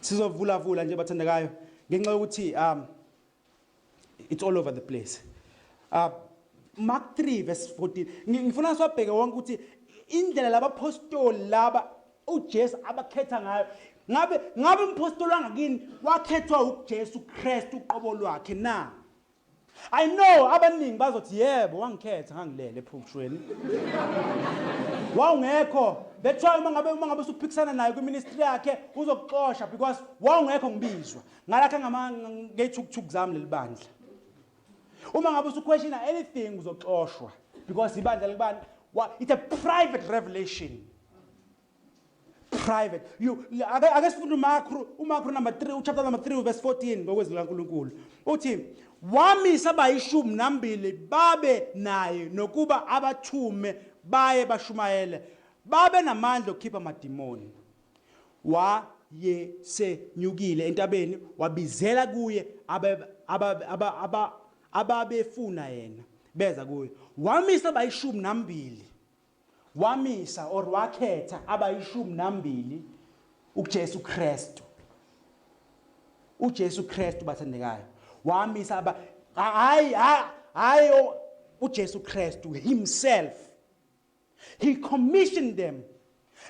Sizovula vula nje bathandekayo ngenxa yokuthi it's all over the place. Mark 3 verse 14. Ngifuna siwabheke wonke ukuthi indlela labapostoli laba uJesu abakhetha ngayo ngabe umpostoli wangakini wakhethwa uJesu Kristu uqobo lwakhe na? I know abaningi bazothi yebo wangikhetha ngangilele ephushweni. Wawungekho. That's why uma ngabe usuphikisana naye kwiministry yakhe uzokuxosha because wawungekho ngibizwa. Ngalakha ngama ngeyithukuthuku zami leli bandla. Uma ngabe usuquestiona anything uzoxoshwa because ibandla likubani it's a private revelation. Private. You ake sifunde uMark number 3, chapter number 3 verse 14 ngokwezwi likaNkulunkulu. Uthi wamisa abayishumi nambili babe naye nokuba abathume baye bashumayele babe namandla okukhipha amadimoni. Wayesenyukile entabeni wabizela kuye ababefuna yena beza kuye. Wamisa abayishumi nambili. Wamisa or wakhetha abayishumi nambili uJesu Kristu. uJesu Kristu bathandekayo. Wamisa aba hayi hayi uJesu Kristu himself. He commissioned them.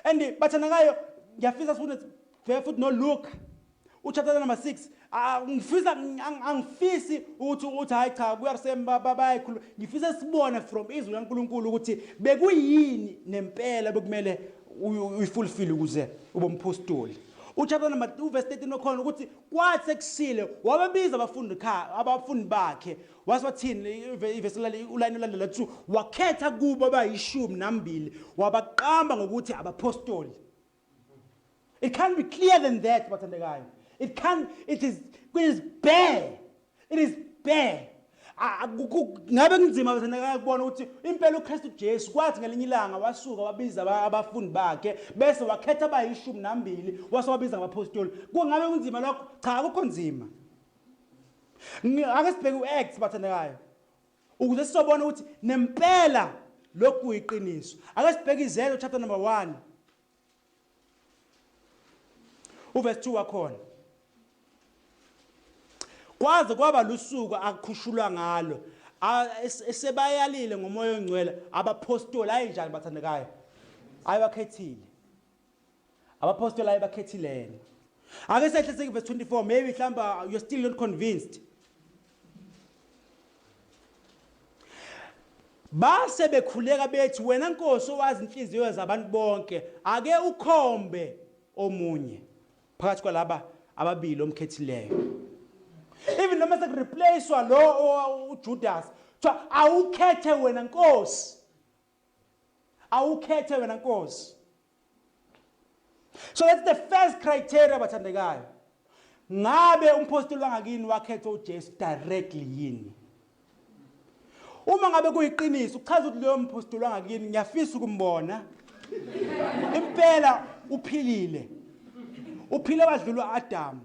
And bathandekayo ngiyafisa sifunde futhi no Luke uchapter number 6. Ngifisa angifisi ukuthi uthi hayi cha kuyarsem bayayikhuluma. Ngifisa sibone from izwi likaNkulunkulu ukuthi bekuyini nempela bekumele uyifulfill ukuze ube umpostoli. Uchapter number 2 verse 13 okhona ukuthi kwathi sekusile wababiza abafundi abafundi bakhe wase wathini ivesi ulayini olandela 2 wakhetha kubo abayishumi nambili wabaqamba ngokuthi abapostoli. It can't be clearer than that, bathandekayo. It can't, it is bare. It is bare. Ngabe kunzima bathandekayo ukubona ukuthi impela uKristu Jesu kwathi ngelinye ilanga wasuka wabiza abafundi bakhe bese wakhetha abayishumi nambili wase wabiza ngabapostoli. Kungabe kunzima lokho? Cha, akukho nzima. Ake sibheke uActs bathandekayo ukuze sizobona ukuthi nempela lokhu kuyiqiniso. Ake sibheke iZenzo chapter number 1. Uverse 2 wakhona. Kwaze kwaba lusuku akukhushulwa ngalo esebayalile ngomoya ongcwele abapostoli ayinjani bathandekayo ayibakhethile abapostoli ayibakhethile yena ake sehle sekuverse 24 maybe mhlawumbe you're still not convinced Base bekhuleka bethi, Wena Nkosi owazi inhliziyo zabantu bonke, ake ukhombe omunye phakathi kwalaba ababili omkhethileyo. Even noma sekureplacewa lo uJudas, kuthiwa awukhethe wena Nkosi. Awukhethe wena Nkosi. So that's the first criteria bathandekayo. Ngabe umpostoli wangakini wakhethwa uJesu directly yini? Uma ngabe kuyiqiniso kuchaza ukuthi loyo mpostoli wangakini ngiyafisa ukumbona. Impela uphilile. Uphile wadlula uAdam.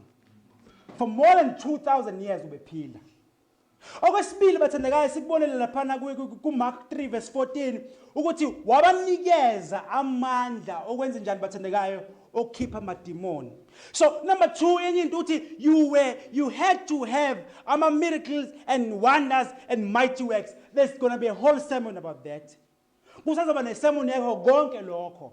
For more than 2000 years ubephila. Okwesibili bathandekayo sikubonele laphana kuMark 3 verse 14 ukuthi wabanikeza amandla okwenza njani bathandekayo okukhipha amadimoni. So number 2 enye into uthi you had to have ama miracles and wonders and mighty works. There's going to be a whole sermon about that. Kusazoba nesermon yakho konke lokho.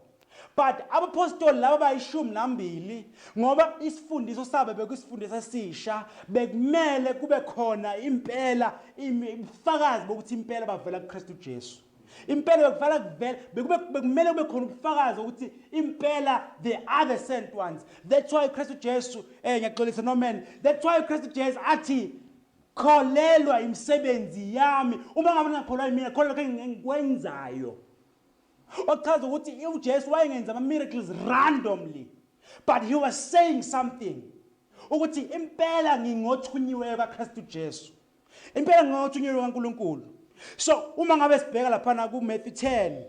But abapostoli laba bayishumi nambili ngoba isifundiso sabo bekuyisifundiso esisha bekumele kube khona impela ubufakazi bokuthi impela bavela kuKristu Jesu. Impela bekufanele kuvele bekube bekumele kube khona ubufakazi ukuthi impela they are the sent ones. That's why uKristu Jesu ngiyaxolisa Norman that's why uKristu Jesu athi Kholelwa imisebenzi yami. Uma ngabe ningakholwa yimina, kholelwa lokho engikwenzayo. Okuchaza ukuthi uJesu wayengenza ama miracles randomly. But he was saying something. Ukuthi impela ngingothunyiweyo kaKristu Jesu. Impela ngingothunyiweyo kaNkuluNkulu. So uma ngabe sibheka laphana ku Matthew 10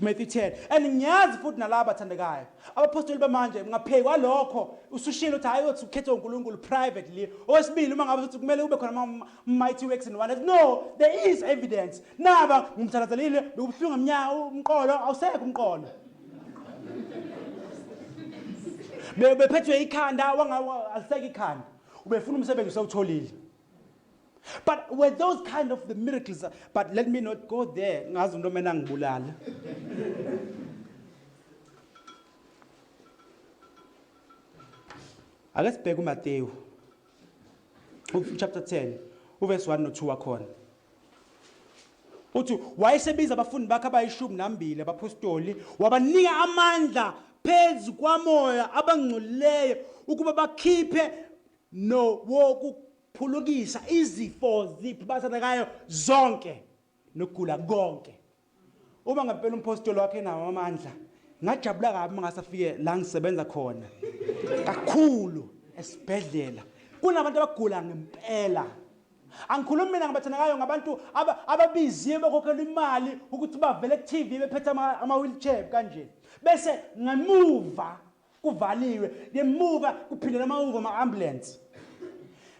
Matthew 10 and ngiyazi futhi nalaba bathandekayo abapostoli bamanje ngapheki kwalokho usushilo ukuthi hayi uthi ukhethwe uNkulunkulu privately okwesibili uma ngabe uthi kumele kube khona ama mighty works and wonders no there is evidence naba ngimthandazelile bekubuhlungu emnyaka umqolo awusekho umqolo bephethwe ikhanda wangawa alisekho ikhanda ubefuna umsebenzi usewutholile But were those kind of the miracles? But let me not go there. Ngazi umuntu omena ngibulala. Ake sibheke uMateyu. Chapter 10, uverse 1 no 2 wakhona. Uthi wayesebiza abafundi bakhe abayishumi nambili abapostoli wabanika amandla phezu kwamoya abangcolileyo ukuba bakhiphe nowokuphulukisa izifo ziphi bathandekayo zonke nokugula konke uma ngempela umpostoli wakhe nawo amandla ngajabula kabi uma ngasafike la ngisebenza khona kakhulu esibhedlela kunabantu abagula ngempela angikhulumi mina ngabathandekayo ngabantu ababiziwe bakhokhelwa imali ukuthi bavele ku-TV bephethe ama-wheelchair kanje bese ngemuva kuvaliwe ngemuva kuphindela amawuva ama-ambulance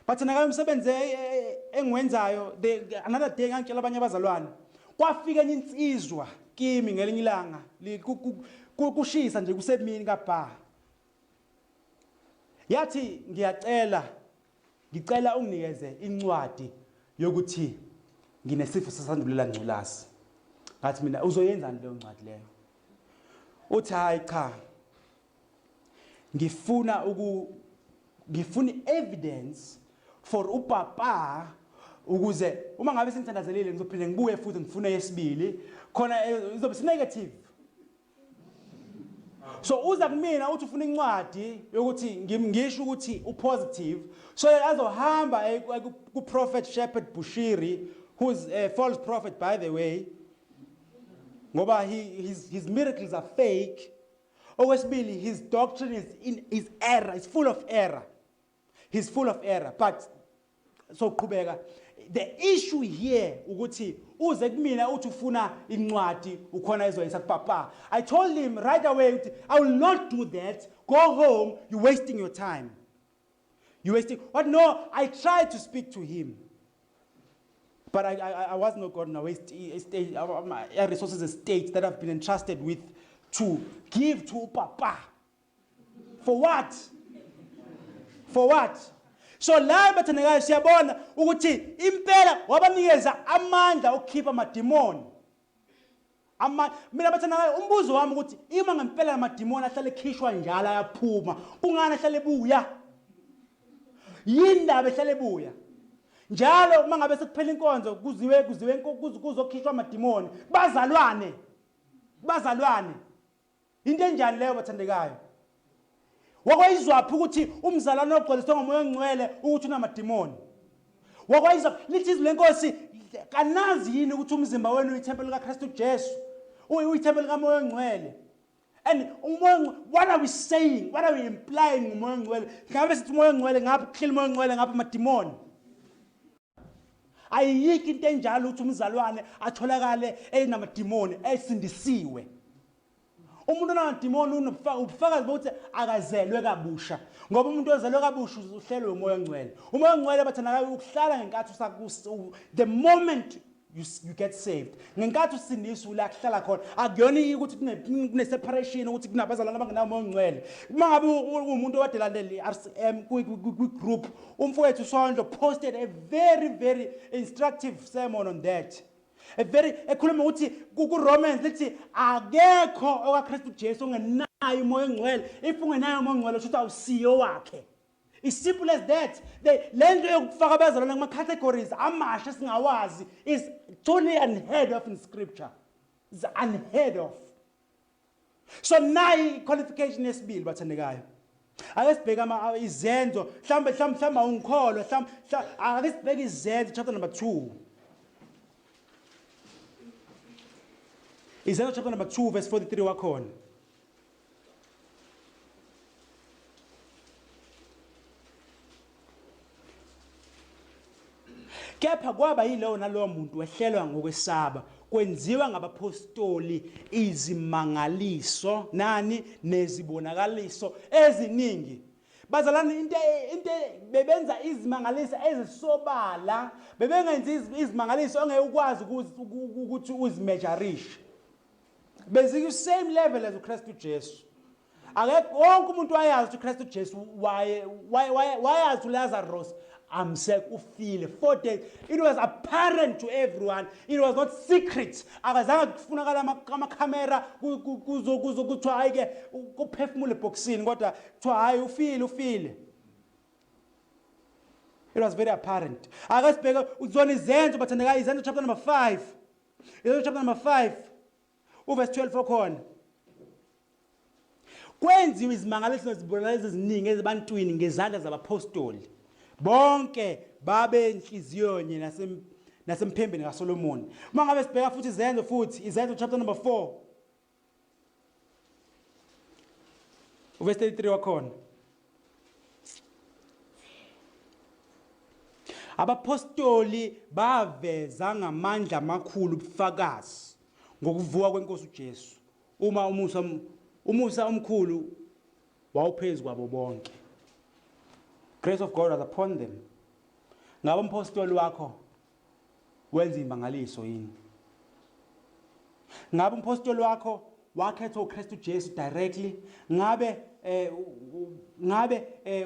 but nakayo umsebenzi e, e, e, engiwenzayo another day ngangitshela abanye abazalwane kwafika enye insizwa kimi ngelinye ilanga kushisa nje kusemini kabha yathi ngiyacela ngicela unginikeze incwadi yokuthi nginesifo sesandulela ngculazi ngathi mina uzoyenzani leyo ncwadi leyo uthi hayi cha ngifuna uku ngifuna evidence for upapa ukuze uma ngabe sengithandazelile ngizophinde ngibuye futhi ngifune yesibili khona eh, izobe negative so uza kumina uthi ufuna incwadi yokuthi ngisho ukuthi upositive so azohamba eh, ku prophet Shepherd Bushiri who's a false prophet by the way ngoba he, his miracles are fake okwesibili his doctrine is in is error is full of error he's full of error but so qhubeka the issue here ukuthi uze kumina uthi ufuna incwadi ukhona ezoyisa kupapa i told him right away ukuthi i will not do that go home you wasting your time you wasting what no i tried to speak to him But I was not going to waste resources estate that I've been entrusted with to give to Papa. For what? For what? So la bathandekayo siyabona ukuthi impela wabanikeza amandla okukhipha amadimoni. Ama mina bathandekayo umbuzo wami ukuthi ima ngempela amadimoni ahlale ekhishwa njalo ayaphuma kungani ahlale ebuya? Yini ndaba ehlale ebuya? Njalo uma ngabe sekuphela inkonzo kuziwe kuziwe kuzokhishwa amadimoni bazalwane bazalwane Into enjani leyo bathandekayo? Wakwayizwaphi ukuthi umzalwane ogcwaliswe ngomoya ongcwele ukuthi unamadimoni? Wakwayizwa lithi izwi lenkosi kanazi yini ukuthi umzimba wenu uyithempeli likaKristu Jesu? Uyithempeli likamoya ongcwele. And umoya ongcwele, what are we saying? What are we implying ngomoya ongcwele? Ngabe sithi umoya ongcwele ngapha kuhleli umoya ongcwele ngapha amadimoni. Ayikho into enjalo ukuthi umzalwane atholakale enamadimoni esindisiwe. Umuntu onamadimoni unobufakazi bokuthi akazelwe kabusha ngoba umuntu ozelwe kabusha uhlelwe umoya ongcwele. Umoya ongcwele bathandakayo ukuhlala ngenkathi the moment you get saved ngenkathi usindiswa ula kuhlala khona akuyona ukuthi kune separation ukuthi kunabazalwane abangenawo umoya ongcwele uma ngabe uwumuntu owadelandela i-RCM kwi-group umfowethu Sondlo posted a very very instructive sermon on that a very ekhuluma ukuthi ku-Romans lithi akekho okaKristu Jesu ongenayo umoya ongcwele if ungenayo umoya ongcwele usho ukuthi awusiyo wakhe It's simple as that. Le nto yokufaka abazalwane kuma-categories amasha esingawazi is totally unheard of in scripture. It's unheard of. So nayi qualification yesibili bathandekayo. Ake sibheke ama izenzo mhlambe mhlambe mhlambe awungikholwa mhlambe ake sibheke izenzo chapter number 2. Izenzo chapter number 2 verse 43 wakhona. Kepha kwaba yilowo nalowo muntu wehlelwa ngokwesaba kwenziwa ngabaphostoli izimangaliso nani nezibonakaliso eziningi bazalwane into into bebenza izimangaliso ezisobala bebengenzi izimangaliso ongeke ukwazi ukuthi uzimeasurishe Beziku same level as uKristu Jesu. Akekho wonke umuntu wayazi ukuthi uKristu Jesu waye wayazi uLazarus amsek ufile 4 days it was apparent to everyone it was not secret akazange kufunakala amakhamera kuzo kuzo kuthiwa hayi ke kuphefumula ebhokisini kodwa kuthiwa hayi ufile ufile it was very apparent ake sibheke uzona izenzo bathandekayo izenzo chapter number 5 Izenzo chapter number 5 uverse 12 okhona. Kwenziwa izimangaliso nezibonakaliso eziningi ezibantwini ngezandla zabaphostoli. Bonke babe inhliziyo nye nasem nasemphembeni kaSolomoni. Uma ngabe sibheka futhi izenzo futhi izenzo chapter number 4 uverse 33 wakhona. Abaphostoli baveza ngamandla amakhulu ubufakazi ngokuvuka kwenkosi uJesu uma umusa umusa omkhulu wawuphezu kwabo bonke. Grace of God was upon them. Ngabe umphostoli wakho wenza imangaliso yini? Ngabe umphostoli wakho wakhethwa uKristu Jesu directly? Ngabe eh ngabe eh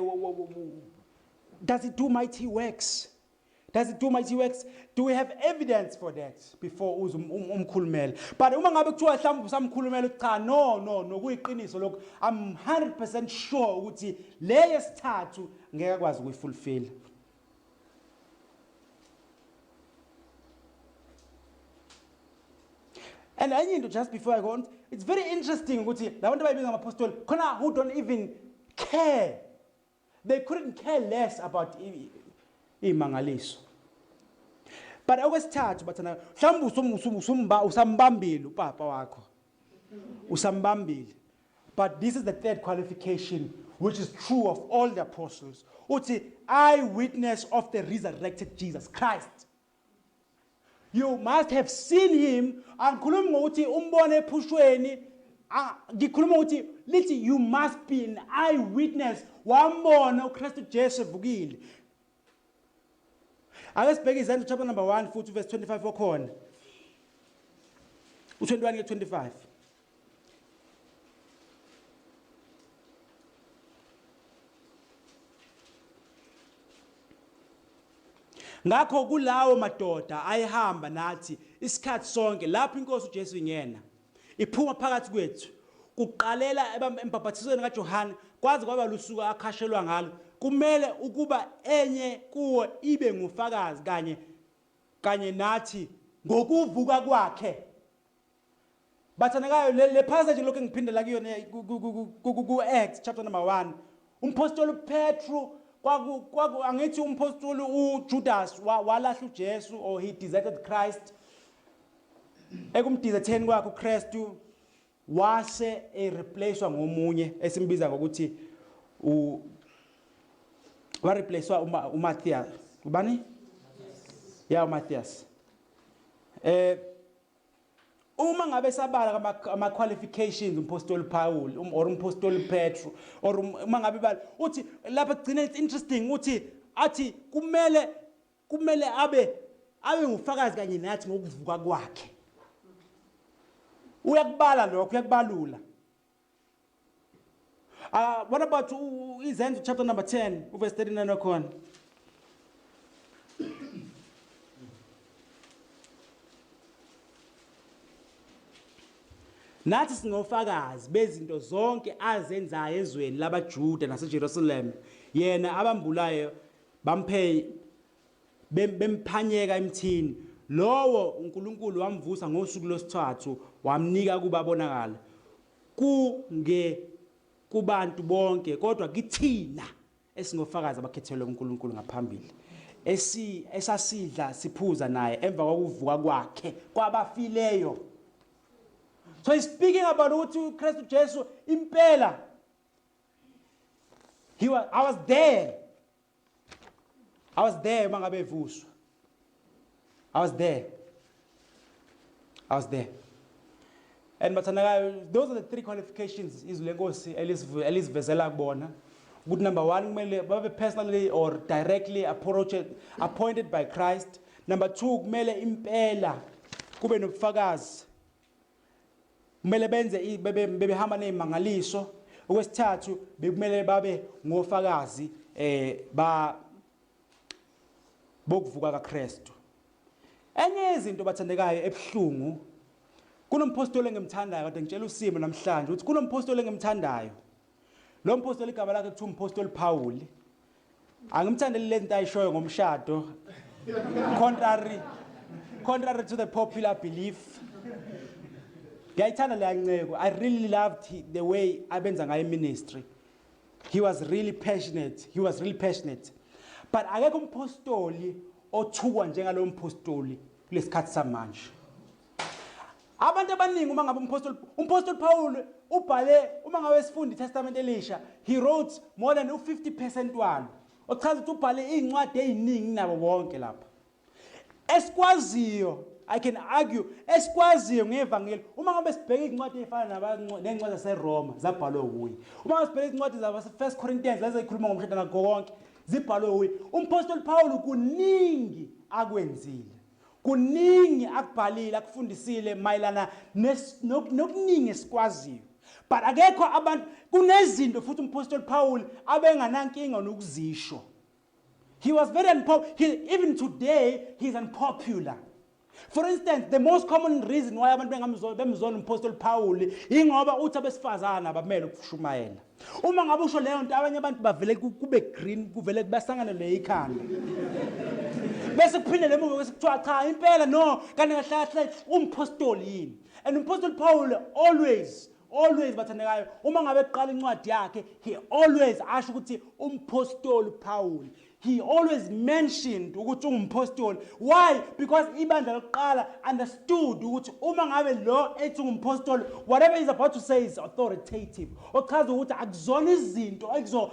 does it do mighty works? Does it do mighty works? Do we have evidence for that before uze umkhulumele? But uma ngabe kuthiwa mhlawumbe usamkhulumela cha no no no kuyiqiniso lokho I'm 100% sure ukuthi le yesithathu ngeke akwazi ukuyifulfill. And enye into just before I go on, it's very interesting ukuthi labantu abayibiza ngamapostoli khona who don't even care. They couldn't care less about imangaliso. But okwesithathu bathana mhlawumbe usambambile upapa wakho. Usambambile. But this is the third qualification which is true of all the apostles. Uthi eyewitness of the resurrected Jesus Christ. You must have seen him. Angikhulumi ngokuthi umbone ephushweni. Ngikhuluma ukuthi lithi you must be an eyewitness. Wambona uKristu Jesu evukile. Ake sibheke izenzo chapter number 1 futhi verse 25 okhona. U21 ke 25. Ngakho kulawo madoda ayehamba nathi isikhathi sonke lapho inkosi uJesu ingena iphuma phakathi kwethu kuqalela embhabhathisweni kaJohane kwaze kwaba lusuku akhashelwa ngalo kumele ukuba enye kuwo ibe ngufakazi kanye kanye nathi ngokuvuka kwakhe. Bathandekayo, le passage ngilokhu ngiphindela kuyona ku Acts chapter number 1. Umpostoli Petru kwaku kwaku angithi umpostoli uJudas walahla uJesu or he deserted Christ. Ekumdizetheni kwakhe uKristu wase ereplacewa ngomunye esimbiza ngokuthi u wareplacewa uMatthias. Ubani? Yeah, uMatthias. Uma ngabe sabala ama qualifications umpostoli Paul or umpostoli Petro or uma ngabe bala uthi lapha kugcina, it's interesting, uthi athi kumele abe ngufakazi kanye nathi ngokuvuka kwakhe. Uyakubala lokho, uyakubalula. What about Izenzo chapter number 10 verse 39 wakhona? Nathi singofakazi bezinto zonke azenzayo ezweni labaJuda naseJerusalem, yena abambulayo bamphe bemphanyeka emthini, lowo uNkulunkulu wamvusa ngosuku lwesithathu wamnika ukuba abonakale kunge kubantu bonke kodwa kithina esingofakazi abakhethelwe uNkulunkulu ngaphambili esi esasidla siphuza naye emva kokuvuka kwakhe kwabafileyo. So he's speaking about ukuthi uKristu Jesu impela he was I was there, I was there uma ngabe evuswa. I was there, I was there. And bathandakayo, those are the three qualifications izwi lenkosi elisivezela kubona ukuthi number one, kumele babe personally or directly approached, appointed by Christ. Number two, kumele impela kube nobufakazi, kumele benze bebehamba nezimangaliso. Okwesithathu, bekumele babe ngofakazi ba bokuvuka kaKristu. Enye yezinto, bathandekayo, ebuhlungu, kunompostoli engimthandayo. Kade ngitshela usimo namhlanje ukuthi kunompostoli engimthandayo. Lo mpostoli igama lakhe kuthiwa umpostoli Paul. Angimthandeli lezi zinto ayishoyo ngomshado, contrary to the popular belief. Ngiyayithanda leya nceko. I really loved the way abenza ngayo ministry. He was really passionate, he was really passionate. But akekho umpostoli othukwa njengalo mpostoli kulesikhathi samanje. Abantu abaningi uma ngabe umpostoli Paul ubhale, uma ngabe sifunda iTestament elisha, he wrote more than u50% walo, ochaza ukuthi ubhale izincwadi eziningi nabo bonke lapha esikwaziyo. I can argue esikwaziyo ngevangeli, uma ngabe sibheka izincwadi ezifana nezincwadi zaseRoma, zabhalwe wuye. Uma ngabe sibheka izincwadi zabase First Corinthians, lezi ezikhuluma ngomshado nakho konke, zibhalwe wuye umpostoli Paul. Kuningi akwenzile, kuningi akubhalile, akufundisile mayelana nokuningi esikwaziyo, but akekho abantu. Kunezinto futhi umpostoli Paul abenganankinga nokuzisho. He was very unpopular. Even today, he's unpopular. For instance, the most common reason why abantu bemzona umpostoli Paul ingoba uthi abesifazana abamele ukushumayela. Uma ngabe usho leyo nto, abanye abantu bavele kube green, kuvele basangane le ikhanda. Bese kuphindele emuva, bese kuthiwa cha, impela no, kanti kahle kahle umpostoli yini? And umpostoli Paul always always, bathandekayo, uma ngabe eqala incwadi yakhe, he always asho ukuthi umpostoli Paul. He always mentioned ukuthi ungumpostoli. Why? Because ibandla lokuqala understood ukuthi uma ngabe lo ethi ungumpostoli, whatever he's about to say is authoritative, ochaza ukuthi akuzona izinto ekuzo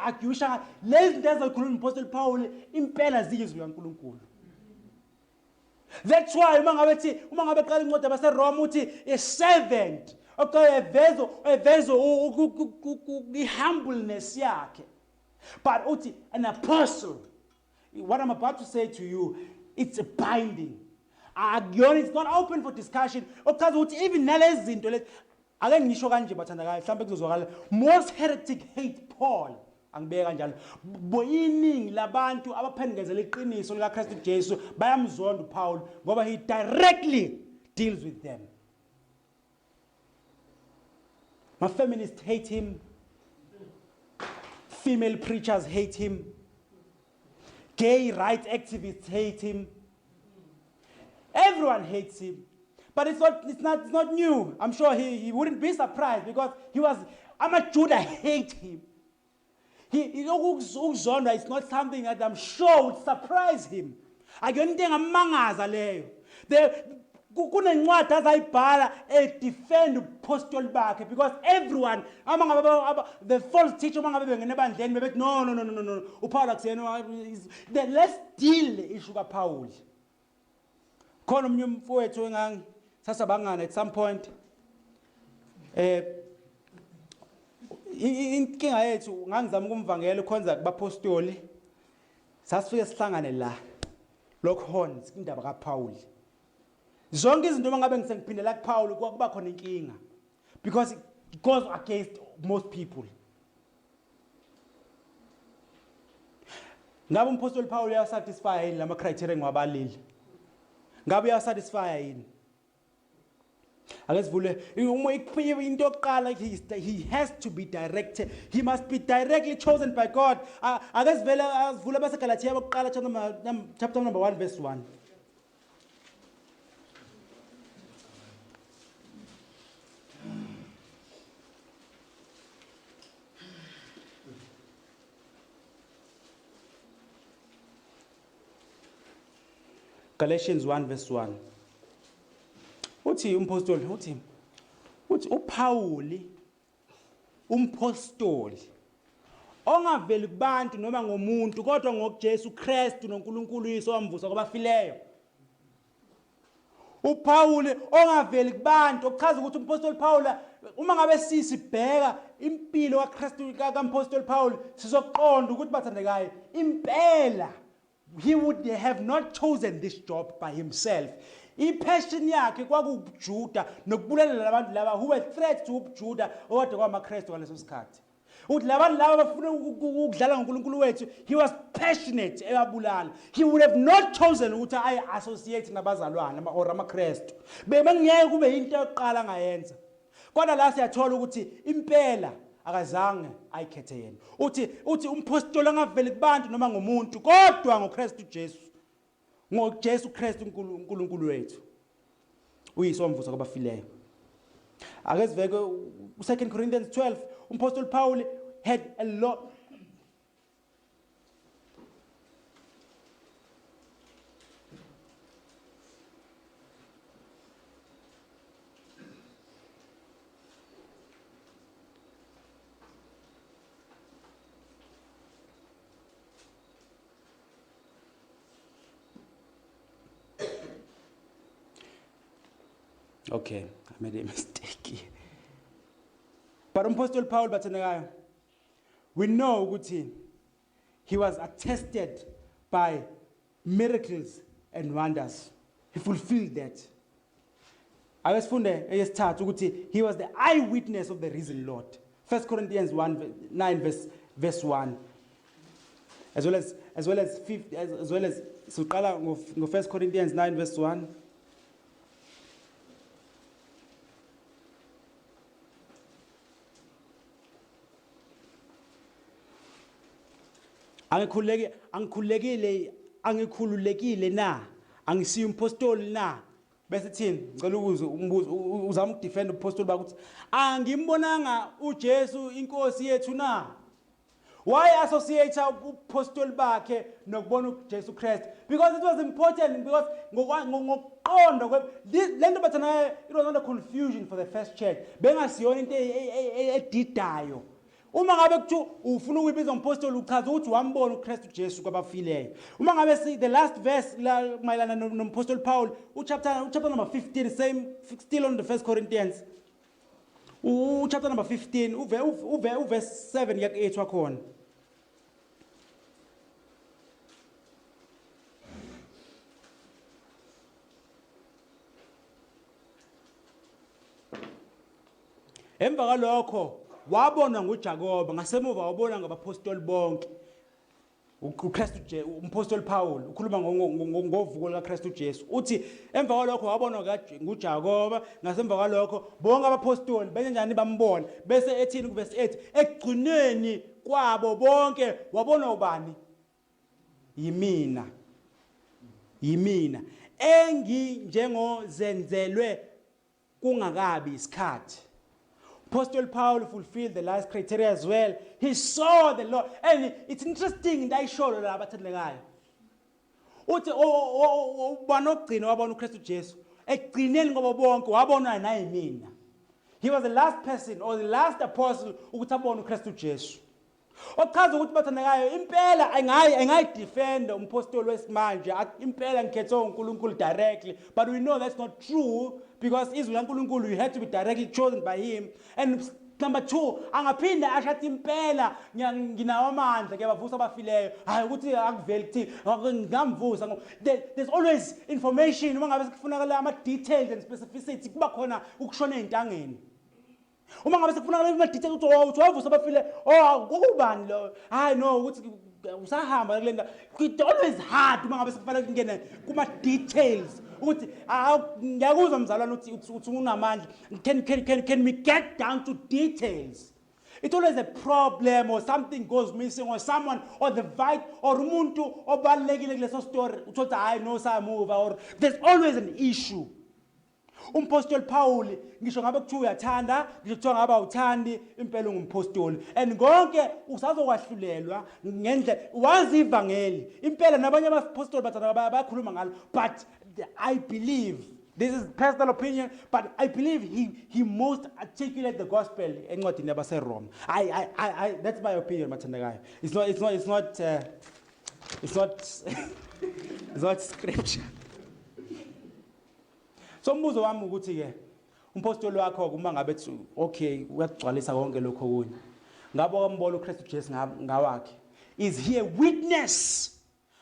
arguisha. Lezi zinto ezokhuluma umpostoli Paul impela ziyizwi likaNkulunkulu. That's why uma ngabe eqala incwadi yabaseRoma uthi a servant, okay, evezo i-humbleness yakhe, but uthi an apostle. What I'm about to say to you, it's a binding, akuyona, it's not open for discussion, okuchaza ukuthi even nalezi zinto lezi, ake ngisho kanje, bathandakayo, mhlawumbe kuzozwakala, most heretic hate Paul. Angibeke kanjalo. Iningi labantu abaphendukezela iqiniso likaKristu Jesu bayamzonda uPaul ngoba he directly deals with them. My feminists hate him. Female preachers hate him. Gay rights activists hate him. Everyone hates him. But it's not new. I'm sure he wouldn't be surprised because he was, amaJuda hate him. Ukuzondwa is not something that I'm sure would surprise him. Akuyona into engamangaza leyo. Kunencwadi azayibhala edefend ubupostoli bakhe because everyone, ama ngabe the false teacher uma ngabe bengena ebandleni bebethi no, no, no, no, no, no, uPaul akusiyena, let's deal le issue kaPaul. Khona omunye umfowethu engangi sasabangana at some point, inkinga yethu ngangizama ukumvangela ukhonza kubapostoli, sasifike sihlangane la Lockhorns indaba kaPaul. Zonke izinto uma ngabe ngisengiphindela kuPaul kwakuba khona inkinga because it goes against most people. Ngabe umpostoli Paul uyasatisfy yini lama criteria engiwabalile? Ngabe uyasatisfy yini? Ake sivule uma into yokuqala, he has to be directed, he must be directly chosen by God. Ake sivele asivule baseGalatia bokuqala chapter number 1 verse 1. Galatians 1 verse 1. Uthi umpostoli, uthi uPauli umpostoli ongaveli kubantu noma ngomuntu kodwa ngoJesu Kristu noNkulunkulu uyise owamvusa kwabafileyo. uPaul ongaveli kubantu, okuchaza ukuthi umpostoli Paul, uma ngabe sisibheka impilo kaKristu kampostoli Paul, sizoqonda ukuthi bathandekayo impela he would have not chosen this job by himself. I-passion yakhe kwakuwubuJuda nokubulalela labantu laba who were threats to ubuJuda okade kwamaKristu ngaleso sikhathi. Uthi labantu laba bafuna ukudlala ngoNkulunkulu wethu, he was passionate ebabulala. He would have not chosen ukuthi aye associate nabazalwane or amaKristu. Bebengeke kube into yokuqala angayenza. Kodwa la siyathola ukuthi impela akazange ayikhethe yena. Uthi umpostoli angaveli kubantu noma ngomuntu kodwa ngoKristu Jesu. NgoJesu Kristu uNkulunkulu wethu. Uyise wamvusa kwabafileyo. Ake siveke u2 Corinthians 12, umpostoli Paul had a lot. Okay, I made a mistake here. But umpostoli Paul bathandekayo, we know ukuthi he was attested by miracles and wonders. He fulfilled that. Ake sifunde eyesithathu ukuthi he was the eyewitness of the risen Lord. 1 Corinthians 1 9 verse 1. As well as, as well as fifth, as, as well as siqala ngo 1 Corinthians 9 verse 1. Angikhululeki, angikhululekile, angikhululekile na? Angisiyo umpostoli na? Bese thini? Ngicela ukuze umbuzo, uzama ukudefend umpostoli bakho ukuthi angimbonanga uJesu inkosi yethu na? Why associate ubupostoli bakhe nokubona uJesu Christ? Because it was important, because ngokuqonda le nto bathana, it was not a confusion for the first church. Bengasiyona into edidayo. Uma ngabe kuthiwa ufuna ukuyibiza umpostoli, uchaza ukuthi wambona uKristu Jesu kwabafileyo. Uma ngabe si the last verse la mayelana nompostoli Paul, uchapter number 15, same, still on the 1 Corinthians. Uchapter number 15, uverse 7 kuya ku-8 wakhona. Emva kwalokho Wabonwa nguJakobe, ngasemuva wabonwa ngabapostoli bonke. uKristu, umpostoli Paul ukhuluma ngovuko lukaKristu Jesu, uthi emva kwalokho wabonwa nguJakobe, ngasemva kwalokho bonke abapostoli benjani bambona. Bese ethini kuvesi 8? Ekugcineni kwabo bonke wabonwa ubani? Yimina, yimina enginjengozenzelwe kungakabi isikhathi. Apostle Paul fulfilled the last criteria as well. He saw the Lord. And it's interesting into ayisholo la, abathandekayo. Uthi ubani ogcina wabona uKristu Jesu? Ekugcineni ngoba bonke wabonwa nayimina. He was the last person or the last apostle ukuthi abone uKristu Jesu. Ochaza ukuthi, bathandekayo, impela angayidefend umpostoli wesimanje, impela ngikhethwe uNkulunkulu directly, but we know that's not true, because izwi laNkulunkulu, you had to be directly chosen by him. And number 2, angaphinda asho athi impela nginawo amandla, ngiyabavusa abafileyo. Hayi ukuthi akuveli kuthi ngingamvusa. There's always information. Uma ngabe sekufunakala ama details and specificity, kuba khona ukushona ezintangeni. Uma ngabe sekufunakala ama-details ukuthi, oh, uthi wavusa abafile, oh, kokubani lo, hayi no, ukuthi usahamba kule ndawo, it's always hard uma ngabe sekufanele kungene kuma-details ukuthi ngiyakuzwa mzalwane, uthi unamandla. Can we get down to details? It's always a problem or something goes missing or someone or the vibe or umuntu obalulekile kuleso story uthola hayi no, samuva, or there's always an issue. Umpostoli Paul, ngisho ngabe kuthiwa uyathanda, ngisho kuthiwa ngabe awuthandi, impela ungumpostoli and konke usazokwahlulelwa ngendlela wazi ivangeli. Impela nabanye abapostoli bathanda bayakhuluma ngalo, but I believe, this is personal opinion, but I believe he most articulate the gospel encwadini yabaseRoma. I, that's my opinion, mathandekayo. It's not scripture. So umbuzo wami ukuthi ke umpostoli wakho, uma ngabe ethi okay, uyakugcwalisa konke lokho okunye, ngabe wambona uKristu Jesu ngawakhe? Is he a witness?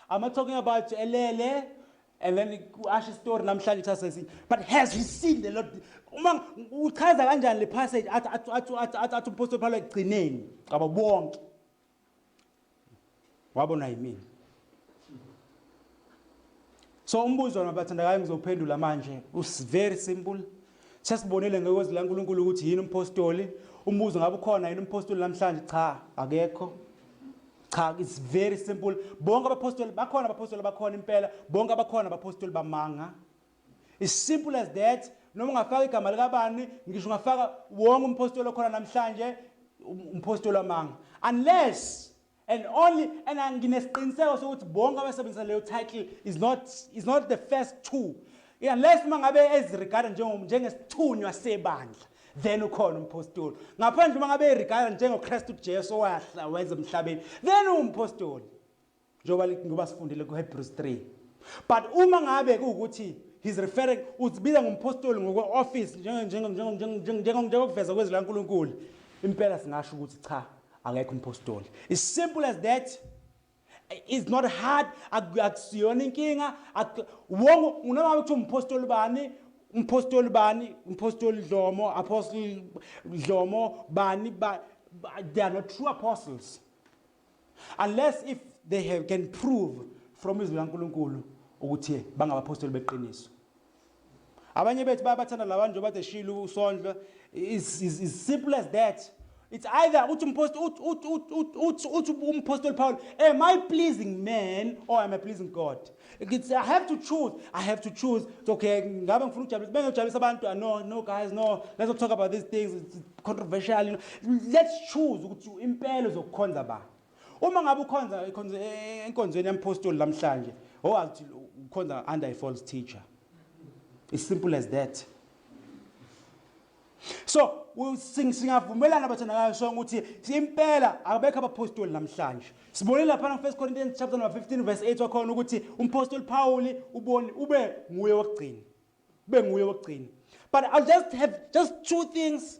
I'm not talking about elele and then asho story namhlanje kusasa esinye, but has he seen the Lord? Uma uchaza kanjani le passage athi umpostoli Paul ekugcineni ngabo bonke wabona yimina? So umbuzo, nabathandakayo, ngizophendula manje, us very simple. Sesibonile ngekwezwi laNkulunkulu ukuthi yini umpostoli. Umbuzo, ngabe ukhona yini umpostoli namhlanje? Cha, akekho. Cha, it's very simple. Bonke abapostoli bakhona, abapostoli bakhona impela, bonke abakhona abapostoli bamanga. It's simple as that. Noma ungafaka igama likabani, ngisho ungafaka wonke umpostoli okhona namhlanje, umpostoli wamanga, unless and only, and nginesiqiniseko sokuthi bonke abasebenzisa leyo title is not the first two, unless uma ngabe eziregard njengesithunywa sebandla, then ukhona umpostoli. Ngaphandle uma ngabe eregard njengoKristu Jesu owahla wenza emhlabeni, then umpostoli, njengoba ngoba sifundile kuHebrews 3. But uma ngabe kuwukuthi he's referring, uzibiza ngompostoli ngokwe-office, njengokuveza kwezwi laNkulunkulu, impela singasho ukuthi cha, akekho umpostoli. It's simple as that. It's not hard. Akusiyona inkinga. Wonke, noma ngabe kuthiwa umpostoli bani, umpostoli bani, umpostoli Dlomo, apostle Dlomo bani ba, they are not true apostles unless if they can prove from izwi laNkulunkulu ukuthi bangabapostoli beqiniso. Abanye bethu bayabathanda labantu njengoba bade shilo usondlo. Is simple as that. It's either uthi umpostoli Paul, am I pleasing man or am I pleasing God? I have to choose. I have to choose. It's okay, ngabe ngifuna ukujabulisa, bengijabulisa abantu. Ah, no, no guys, no, let's not talk about these things. It's controversial. Let's choose ukuthi impela uzokukhonza ba. Uma ngabe ukhonza enkonzweni yampostoli namhlanje, owazi ukhonza under a false teacher. It's simple as that. So singavumelana, bathandakayo, sonke ukuthi impela akabekho abapostoli namhlanje. Sibonile lapha na 1 Corinthians chapter number 15 verse 8 wakhona ukuthi umpostoli Paul ubone ube nguye wokugcina. Ube nguye wokugcina. But I'll just have just two things,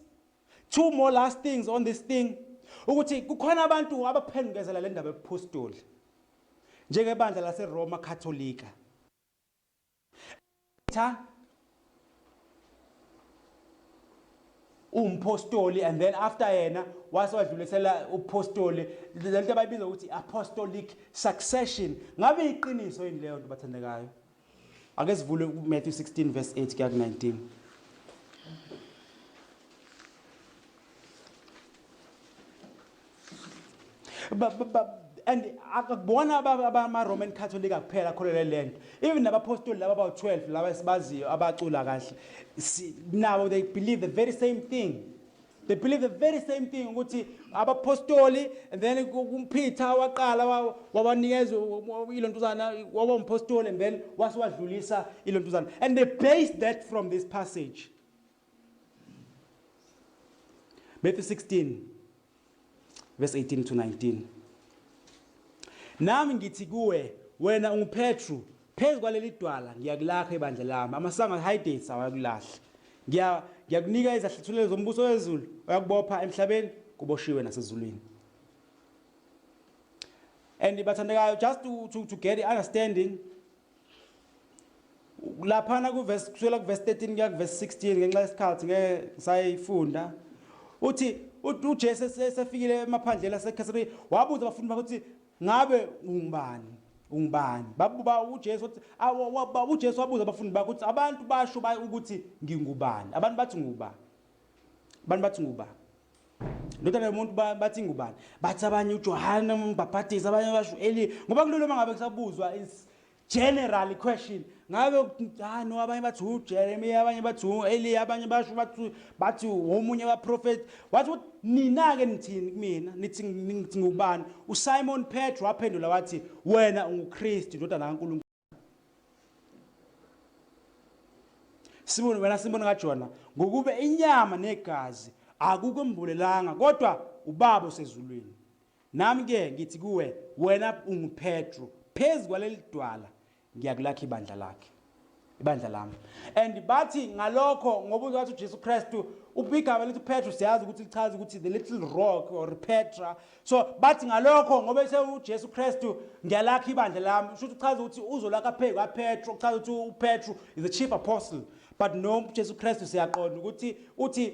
two more last things on this thing. Ukuthi kukhona abantu abaphendukezela le ndaba yobupostoli. Njengebandla laseRoma Katolika. Cha. Umpostoli, and then after yena wase wadlulisela upostoli, lento abayibiza ukuthi apostolic succession. Ngabe iqiniso yini leyo nto, bathandekayo? Ake sivule uMatthew 16 verse 8 kuya ku-19. And akubona abama-Roman Catholic kuphela akholelwe le nto, even nabapostoli laba abawu-12 laba esibaziyo abacula kahle nabo, they believe the very same thing. They believe the very same thing ukuthi abapostoli, and then uPeter waqala wabanikeza ilontuzana, waba umpostoli, and then wase wadlulisa ilontuzana, and they base that from this passage, Matthew 16 verse 18 to 19. Nami ngithi kuwe, wena unguPetru, phezu kwaleli dwala ngiyakulakha ibandla lami, amasango eHades awayakulahla. Ngiyakunika izahluthulelo zombuso wezulu, oyakubopha emhlabeni kuboshiwe nasezulwini. And bathandekayo, just to get the understanding laphana kuverse, kusukela kuverse 13 kuya kuverse 16, ngenxa yesikhathi ngeke ngisayifunda, uthi uJesu esefikile emaphandleni aseKhesariya, wabuza abafundi bakhe ukuthi ngabe ungubani, ungubani? Babuba uJesu uthi uJesu wabuza abafundi bakhe ukuthi abantu basho ukuthi ngingubani? Abantu bathi ngubani? Abantu bathi ngubani? Ndodana yomuntu bathi ngubani? Bathi abanye uJohane umbhaphatisi, abanye basho Eli. Ngoba kulula uma ngabe kusabuzwa is general question, ngabe ah no, abanye bathi uJeremiah, abanye bathi uEli, abanye basho bathi omunye waprofet. Wathi ukuthi nina ke nithini kumina? Nithi ngubani? USimon Petro waphendula wathi, wena unguKristu, indodana kaNkulunkulu. Simoni, wena Simoni kaJona, ngokube inyama negazi akukwembulelanga, kodwa uBaba osezulwini. Nami ke ngithi kuwe, wena unguPetru, phezu kwaleli dwala ngiyakulakha ibandla lakhe, ibandla lami. And bathi ngalokho, ngoba uzathi uJesu Kristu igama lithi Petru, siyazi ukuthi lichaza ukuthi the little rock or Petra. So bathi ngalokho, ngoba ese uJesu Kristu ngiyalakha ibandla lami, usho ukuthi uchaza ukuthi uzolakha phezu kwaPetru, uchaza ukuthi uPetru is the chief apostle. But no, uJesu Kristu siyaqonda ukuthi uthi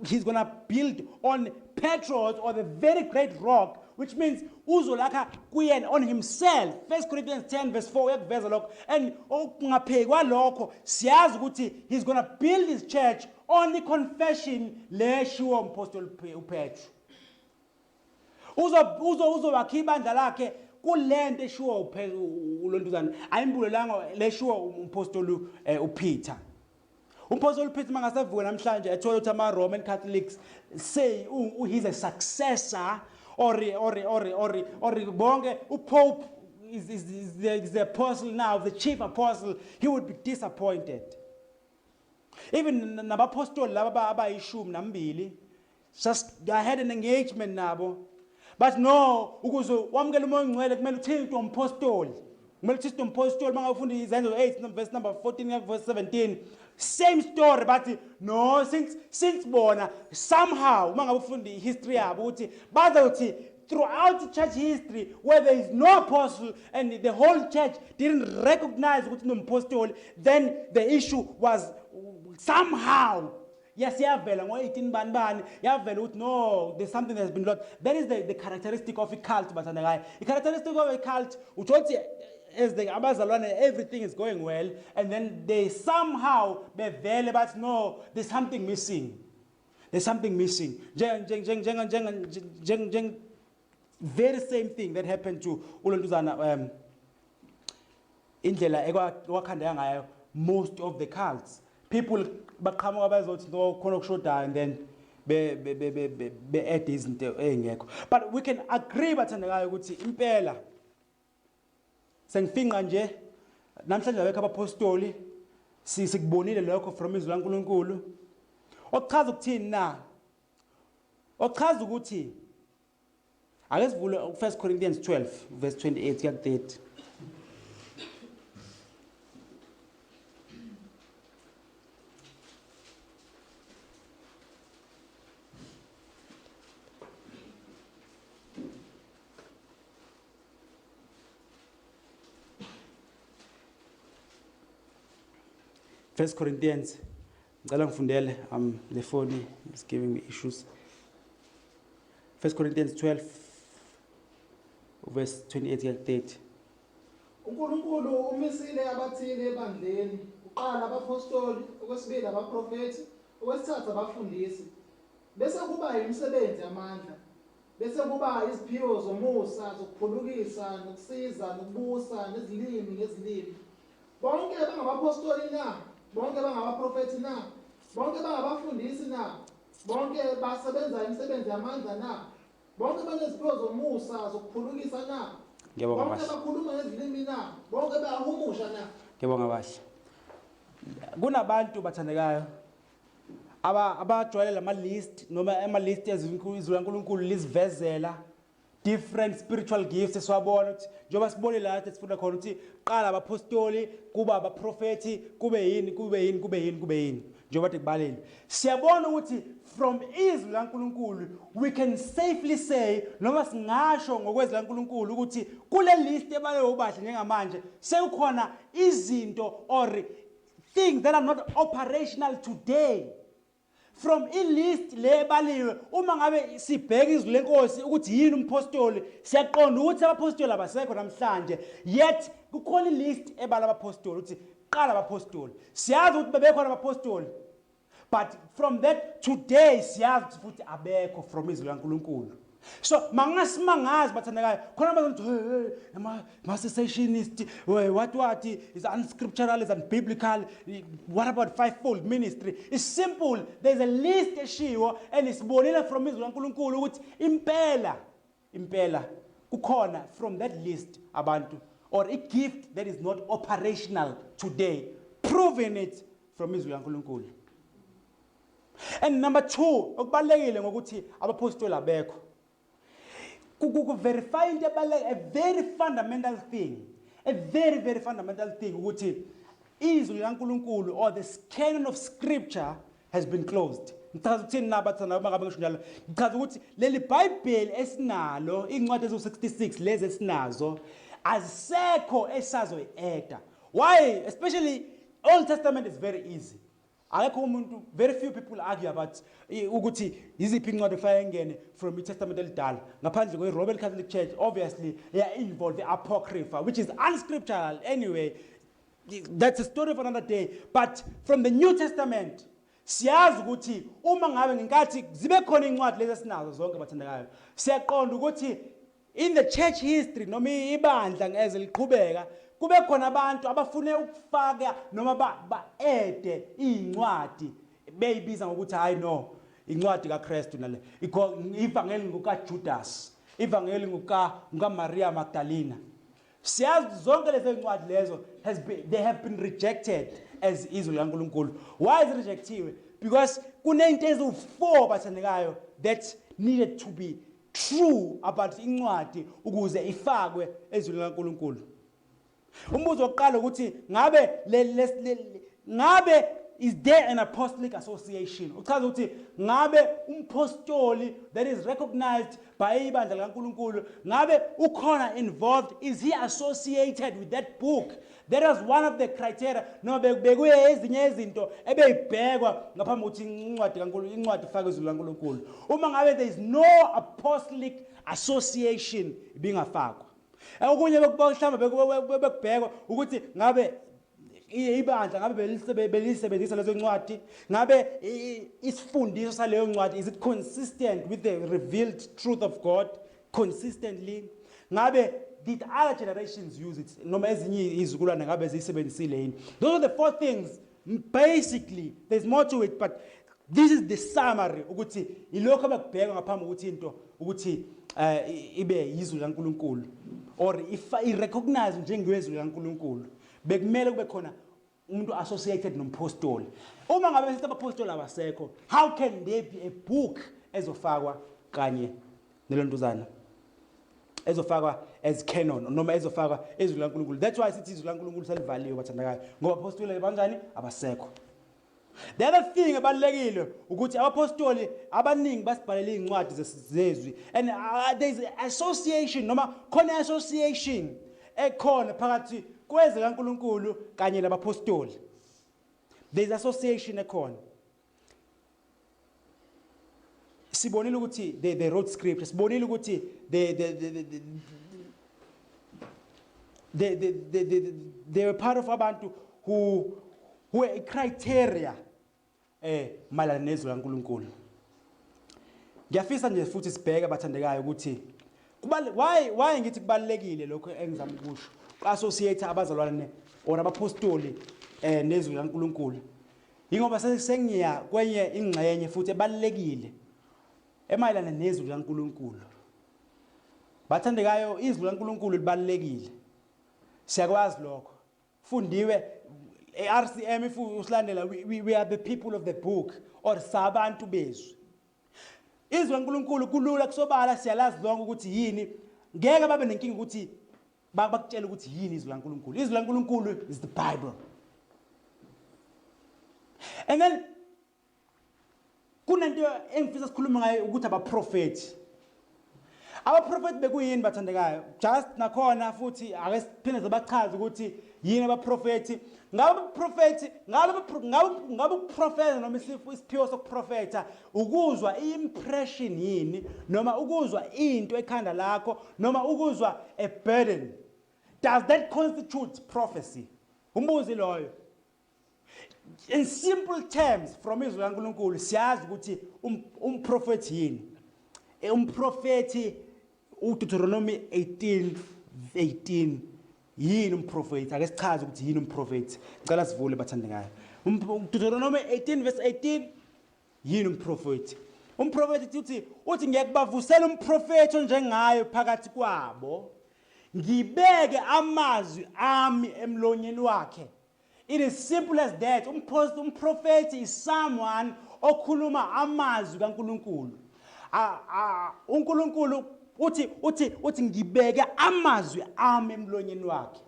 he's going to build on Petros or the very great rock, which means uzolakha kuyena, on himself. 1 Corinthians 10 verse 4 uyakuveza lokho. And okungapheki kwalokho, siyazi ukuthi he's going to build his church on the confession leshiwo umpostoli uPetru. Uzo uzowakha ibandla lakhe kulento eshiwo ulontuzana ayimbulelanga leshiwo umpostoli uPeter. Umpostoli uPeter mangasevuka namhlanje ethola ukuthi ama Roman Catholics say he's a successor or bonke uPope is the apostle now, the chief apostle, he would be disappointed. Even nabapostoli laba abayishumi nambili, just I had an engagement nabo, but no, ukuze wamukele uMoya oNgcwele kumele uthintwe umpostoli, kumele uthintwe umpostoli. Mangafunda iZenzo 8 verse number 14 kuya verse 17, same story. Bathi no, since bona somehow, uma ngabe ufunda ihistory yabo, ukuthi bazothi throughout church history where there is no apostle and the whole church didn't recognize ukuthi nompostoli, then the issue was somehow, yes, yavela ngo-18 bani bani, yavela ukuthi no, there's something that has been lost. That is the characteristic of a cult, bathandekayo. I-characteristic of a cult, uthothi as the abazalwane, everything is going well, and then they somehow bevele bathi no, there's something missing, there's something missing. Nje very same thing that happened to ulontuzana, indlela ekwakhandeka ngayo most of the cults. People baqhamuka bazothi no, khona okushodayo, and then be add izinto ezingekho. But we can agree, bathandekayo, ukuthi impela sengifinqa nje namhlanje abekho abapostoli. Sikubonile lokho from izwi laNkulunkulu. Okuchaza ukuthini na? Okuchaza ukuthi, ake sivule 1 Corinthians 12 verse 28 kuya ku 30. 1 Corinthians Ngicela ngifundele, le phone is giving me issues. 1 Corinthians 12 verse 28 30. UNkulunkulu umisile abathile ebandleni, kuqala abaphostoli, okwesibili abaprofethi, okwesithathu abafundisi, bese kuba imisebenzi yamandla, bese kuba iziphiwo zomusa zokuphulukisa nokusiza nokubusa nezilimi ngezilimi. Bonke bangabaphostoli na? Bonke bangabaprofethi na? Bonke bangabafundisi na? Bonke basebenza imisebenzi yamandla na? Bonke baneziphiwo zomusa zokuphulukisa na? Ngiyabonga, Bonke bahle. bakhuluma ngezilimi na? Bonke bayahumusha na? Ngiyabonga, bahle. Kunabantu, bathandekayo, abajwayele lama list noma ama list ezizwi kaNkulunkulu lizivezela different spiritual gifts esiwabona ukuthi njengoba sibone la sifunda khona ukuthi qala abapostoli, kuba abaprofeti, kube yini, kube yini, kube yini, kube yini, njengoba kubalele. Siyabona ukuthi from izwi laNkulunkulu we can safely say noma singasho ngokwezwi laNkulunkulu ukuthi kule list ebale ubahle njengamanje sekukhona izinto or things that are not operational today from i-list le ebaliwe. Uma ngabe sibheka izwi lenkosi ukuthi yini umpostoli, siyaqonda ukuthi abapostoli abasekho namhlanje, yet kukhona i-list ebala abapostoli ukuthi qala abapostoli. Siyazi ukuthi bebekhona abapostoli, but from that today siyazi ukuthi futhi abekho from izwi likaNkulunkulu. So mangasimangazi, bathandekayo, khona bazothi, "Hey, hey, ma cessationist, what is unscriptural, is unbiblical. What about fivefold ministry?" It's simple. There's a list eshiwo and isibonile from izwi likaNkulunkulu ukuthi impela impela kukhona from that list abantu or a gift that is not operational today, proving it from izwi likaNkulunkulu. And number 2, okubalekile ngokuthi abapostoli abekho, ku verify into ebaluleke, a very fundamental thing, a very very fundamental thing, ukuthi izwi likaNkulunkulu or the canon of scripture has been closed. Ngichaza ukuthini na, bathanda, uma ngabe ngisho njalo? Ngichaza ukuthi leli Bhayibheli esinalo, iy'ncwadi eziwu-66 lezi esinazo, azisekho esazoyi-adda. Why? Especially Old Testament is very easy. Akekho umuntu, very few people argue about ukuthi yiziphi incwadi efanele ingene from iTestament elidala, ngaphandle kwe-Roman Catholic Church, obviously yeah, involve the Apocrypha, which is unscriptural. Anyway, that's a story for another day. But from the New Testament siyazi ukuthi uma ngabe ngenkathi zibe khona incwadi lezi esinazo zonke, bathandekayo, siyaqonda ukuthi in the church history noma ibandla ngeze liqhubeka kube khona abantu abafune ukufaka noma ba-adde iy'ncwadi beyibiza ngokuthi, "Hayi no, incwadi kaKristu nale, ivangeli ngokaJudas, ivangeli ngokaMaria Magdalena." Siyazi zonke lezi ncwadi lezo they have been rejected as izwi likaNkulunkulu. Why is rejectiwe? Because kunento eziwu-4, bathandekayo, that needed to be true about incwadi ukuze ifakwe ezwini likaNkulunkulu. Umbuzo wokuqala ukuthi ngabe ngabe is there an apostolic association? Uchaza ukuthi ngabe umpostoli that is recognized by ibandla likaNkulunkulu, ngabe ukhona involved? Is he associated with that book? That was one of the criteria noma bekuye ezinye izinto ebeyibhekwa ngaphambi kokuthi incwadi kaNkulunkulu, incwadi ifakwe ezwini likaNkulunkulu. Uma ngabe there is no apostolic association, ibingafakwa. Okunye mhlawumbe bekubhekwa ukuthi ngabe ibandla ngabe belisebenzisa lezo ncwadi, ngabe isifundiso saleyo ncwadi, is it consistent with the revealed truth of God consistently? Ngabe did other generations use it, noma ezinye izizukulwane ngabe ziyisebenzisile yini? Those are the four things basically. There's more to it, but this is the summary ukuthi ilokho abakubheka ngaphambi kokuthi into ukuthi ibe yizwi likaNkulunkulu or if i-recognize njengezwi likaNkulunkulu. Bekumele kube khona umuntu associated nompostoli. Uma ngabe sithi abapostoli abasekho, how can there be a book ezofakwa kanye nelontuzana, ezofakwa as canon noma ezofakwa ezwi likaNkulunkulu? That's why sithi izwi likaNkulunkulu selivaliwe, bathandakayo, ngoba apostoli banjani? Abasekho. The other thing ebalulekile ukuthi abapostoli abaningi basibhalele iy'ncwadi zezwi and there is association noma khona association ekhona phakathi kweze kaNkulunkulu kanye nabapostoli. There is association ekhona. Sibonile ukuthi they wrote script, sibonile ukuthi they were part of abantu who were criteria mayelana nezwi laNkulunkulu. Ngiyafisa nje futhi sibheke, bathandekayo, ukuthi why ngithi kubalekile lokho engizama ukusho, associate abazalwane or abapostoli nezwi laNkulunkulu, ingoba sengiya kwenye ingxenye futhi ebalekile emayelana nezwi laNkulunkulu. Bathandekayo, izwi laNkulunkulu libalekile, siyakwazi lokho, fundiwe e-RCM. If usilandela, we are the people of the book or sabantu bezwi. Izwi laNkulunkulu kulula, kusobala, siyalazi lonke ukuthi yini. Ngeke babe nenkinga ukuthi bakutshela ukuthi yini izwi laNkulunkulu. Izwi laNkulunkulu is the Bible. And then kunento engifisa sikhulume ngayo, ukuthi abaprofeti bekuyini, bathandekayo. Just nakhona futhi ake siphinde sibachaze ukuthi yini abaprofeti. Ngabe abaprofeti, ngabe ukuprofeta noma isiphiwo sokuprofetha ukuzwa i-impression yini, noma ukuzwa into ekhanda lakho, noma ukuzwa a burden? Does that constitute prophecy? Umbuzi loyo. In simple terms, from izwi kaNkulunkulu siyazi ukuthi umprofeti yini. Umprofeti, uDeuteronomy 18 18, yini umprofeti? Ake sichaze ukuthi yini umprofeti. Ngicela sivule, bathandekayo. Deuteronomy 18 verse 18, yini umprofeti? Umprofeti uthi, "Ngiyakubavusela umprofeti onjengayo phakathi kwabo, ngibeke amazwi ami emlonyeni wakhe." It is simple as that. Umprofeti is someone okhuluma amazwi kaNkulunkulu. UNkulunkulu uthi ngibeke amazwi ami emlonyeni wakhe.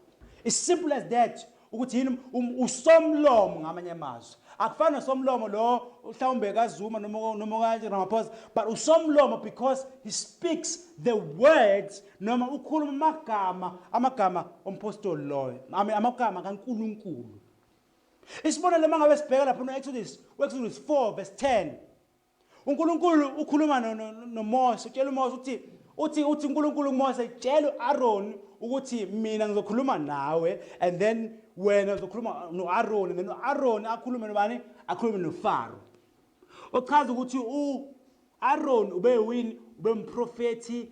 It's simple as that. Ukuthi yini usomlomo ngamanye amazwi. Akufani nosomlomo lo mhlawumbe kaZuma noma ka Ramaphosa, but usomlomo because he speaks the words, noma ukhuluma amagama ompostoli loyo, amagama kaNkulunkulu. Isibonelo, mangabe sibheka lapha no Exodus 4 verse 10, uNkulunkulu ukhuluma noMose, utshela uMose uthi uthi uNkulunkulu kuMose, "Tshela uAaron ukuthi mina ngizokhuluma nawe, and then wena uzokhuluma noAaron, and then uAaron akhulume nobani? Akhulume noFaro." Ochaza ukuthi uAaron ube wini? Ube umprofeti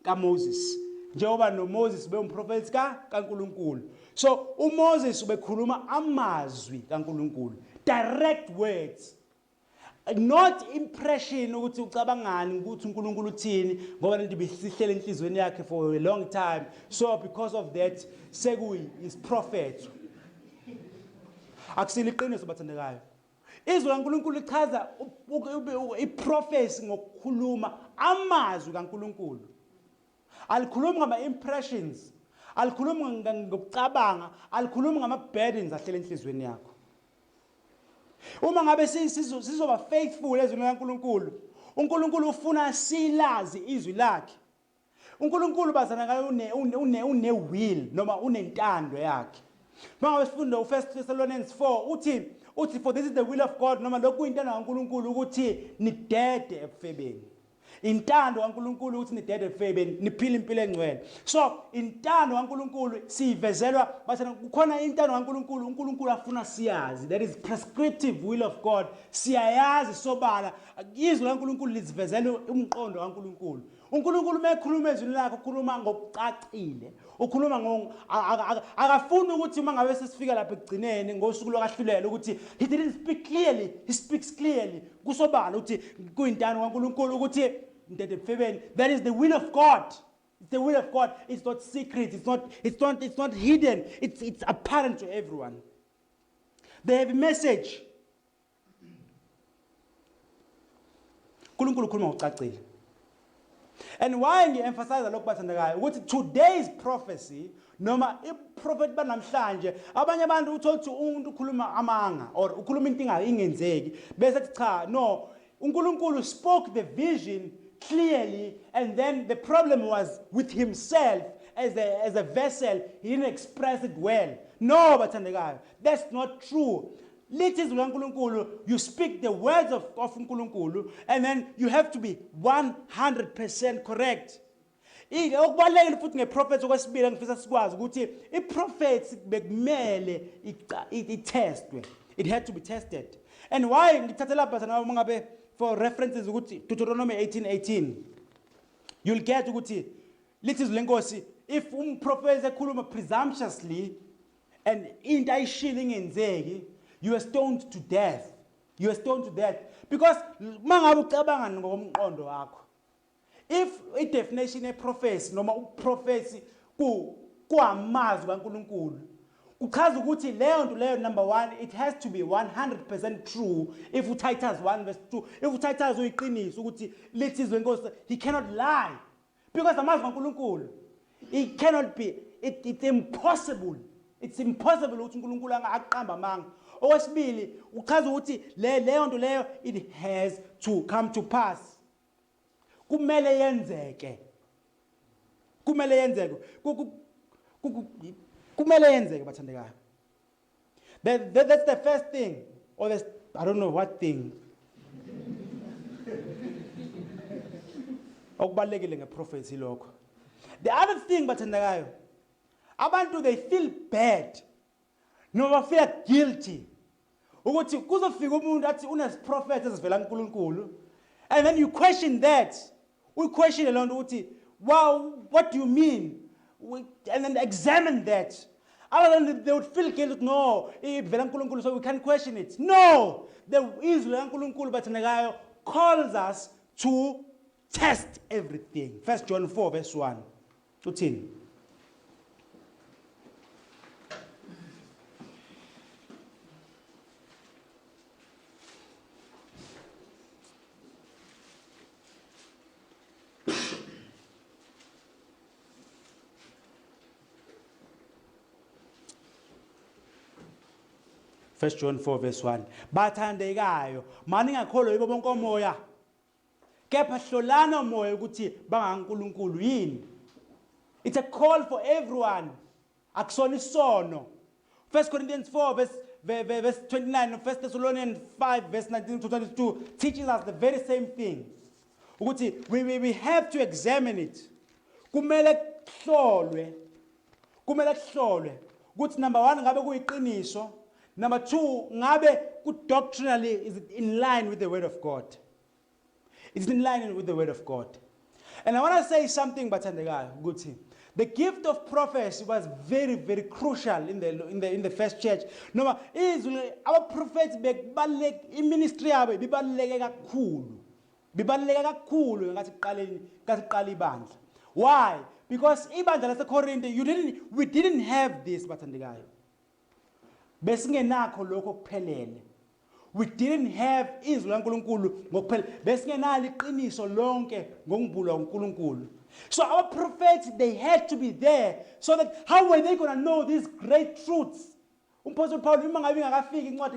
kaMoses, njengoba noMoses ube umprofeti kaNkulunkulu. So uMoses ubekhuluma amazwi kaNkulunkulu, direct words, not impression ukuthi ucabangani, ukuthi uNkulunkulu uthini, ngoba lento ibisihlele enhlizweni yakhe for a long time. So because of that sekuyi is prophet. Akusilo iqiniso, bathandekayo. Izwi kaNkulunkulu lichaza iprophecy ngokukhuluma amazwi kaNkulunkulu. Alikhulumi ngama-impressions, alikhulumi ngokucabanga, alikhulumi ngama-burdens ahlele enhliziyweni yakho. Uma ngabe sizoba faithful ezwini likaNkulunkulu, uNkulunkulu ufuna silazi izwi lakhe. uNkulunkulu bazana ngayo une will noma unentando yakhe. Mangabe sifunda uFirst Thessalonians 4, uthi, "For this is the will of God," noma lokhu kuyintando kaNkulunkulu, ukuthi nidede ebufebeni. Intando kaNkulunkulu ukuthi nidede ebufebeni, niphile impilo engcwele. So intando kaNkulunkulu siyivezelwa, bathana, kukhona intando kaNkulunkulu uNkulunkulu afuna siyazi, that is prescriptive will of God. Siyayazi sobala, izwi laNkulunkulu lizivezela umqondo kaNkulunkulu. uNkulunkulu uma ekhuluma ezwini lakhe ukhuluma ngokucacile, ukhuluma ngo akafuni ukuthi uma ngabe sesifika lapha ekugcineni ngosuku lokahlulela ukuthi he didn't speak clearly. He speaks clearly, kusobala ukuthi kuyintando kaNkulunkulu ukuthi nidede ebufebeni. That is the will of God. It's the will of God. It's not secret. It's not hidden. It's apparent to everyone. They have a message. uNkulunkulu ukhuluma ngokucacile. And why ngi-emphasize lokhu, bathandekayo, ukuthi today's prophecy noma i-prophet banamhlanje, abanye abantu uthola ukuthi umuntu ukhuluma amanga or ukhuluma into ingenzeki, bese ethi, "Cha, no, uNkulunkulu spoke the vision clearly, and then the problem was with himself as a vessel. He didn't express it well." No, bathandekayo, that's not true. Lithi izwi likaNkulunkulu, you speak the words of uNkulunkulu and then you have to be 100% correct. Okubalulekile futhi ngeprofethi okwesibili engifisa sikwazi ukuthi iprofethi bekumele itestwe. It had to be tested. And why ngithathe lapha thana uma ngabe for references ukuthi Deuteronomy 18:18. You'll get ukuthi lithi izwi lenkosi if umprofethi ekhuluma presumptuously and into ayishilo ingenzeki, you are stoned to death. You are stoned to death because mangabe ucabanga ngokomqondo wakho, if i definition ye prophecy noma uprofethi ku kwamazwi kaNkuluNkulu kuchaza ukuthi leyo nto leyo, number 1, it has to be 100% true. If uTitus 1 verse 2, if uTitus uyiqiniso ukuthi lithi izwi lenkosi, he cannot lie because amazwi kaNkuluNkulu, it cannot be it, it's impossible, it's impossible ukuthi uNkulunkulu angaqamba amanga. Okwesibili uchaza ukuthi le leyo nto leyo, it has to come to pass, kumele yenzeke, kumele yenzeke, kumele yenzeke bathandekayo. That's the first thing, or the, I don't know what thing, okubalekile ngeprophecy lokho. The other thing bathandekayo, abantu they feel bad noma bafeel guilty ukuthi kuzofika umuntu athi unesiprofetho esivela kuNkulunkulu and then you question that, uyiquestion loo nto ukuthi, wow, what do you mean? And then examine that. Other than they would feel guilty, no, ivela kuNkulunkulu, so we can't question it. No, the izwi likaNkulunkulu bathandekayo calls us to test everything. 1 John 4 verse 1 uthini? First John 4 verse 1, bathandekayo, mani ngakholwa yibo bonke omoya, kepha hlolani omoya ukuthi bangaNkulunkulu yini. It's a call for everyone, akusona isono. 1 Corinthians 4 verse 29, 1 Thessalonians 5 verse 19 to 22 teaches us the very same thing ukuthi we have to examine it. Kumele kuhlolwe, kumele kuhlolwe ukuthi number 1, ngabe kuyiqiniso, number 2, ngabe ku doctrinally is it in line with the word of God? It's in line with the word of God. And I want to say something bathandekayo ukuthi the gift of prophecy was very very crucial in the first church. Noma izwi abaprofeti bekubaluleke, iministry yabo ibibaluleke kakhulu, bibaluleke kakhulu ngathi kuqaleni, ngathi kuqala ibandla. Why? Because ibandla laseKorinte, you didn't we didn't have this bathandekayo, besingenakho lokho kuphelele. We didn't have izwi laNkulunkulu ngokuphelele, besingenalo iqiniso lonke ngokumbulwa uNkulunkulu. So our prophets, they had to be there so that how were they going to know these great truths? Umpostoli Paul, uma ngabe ingakafiki incwadi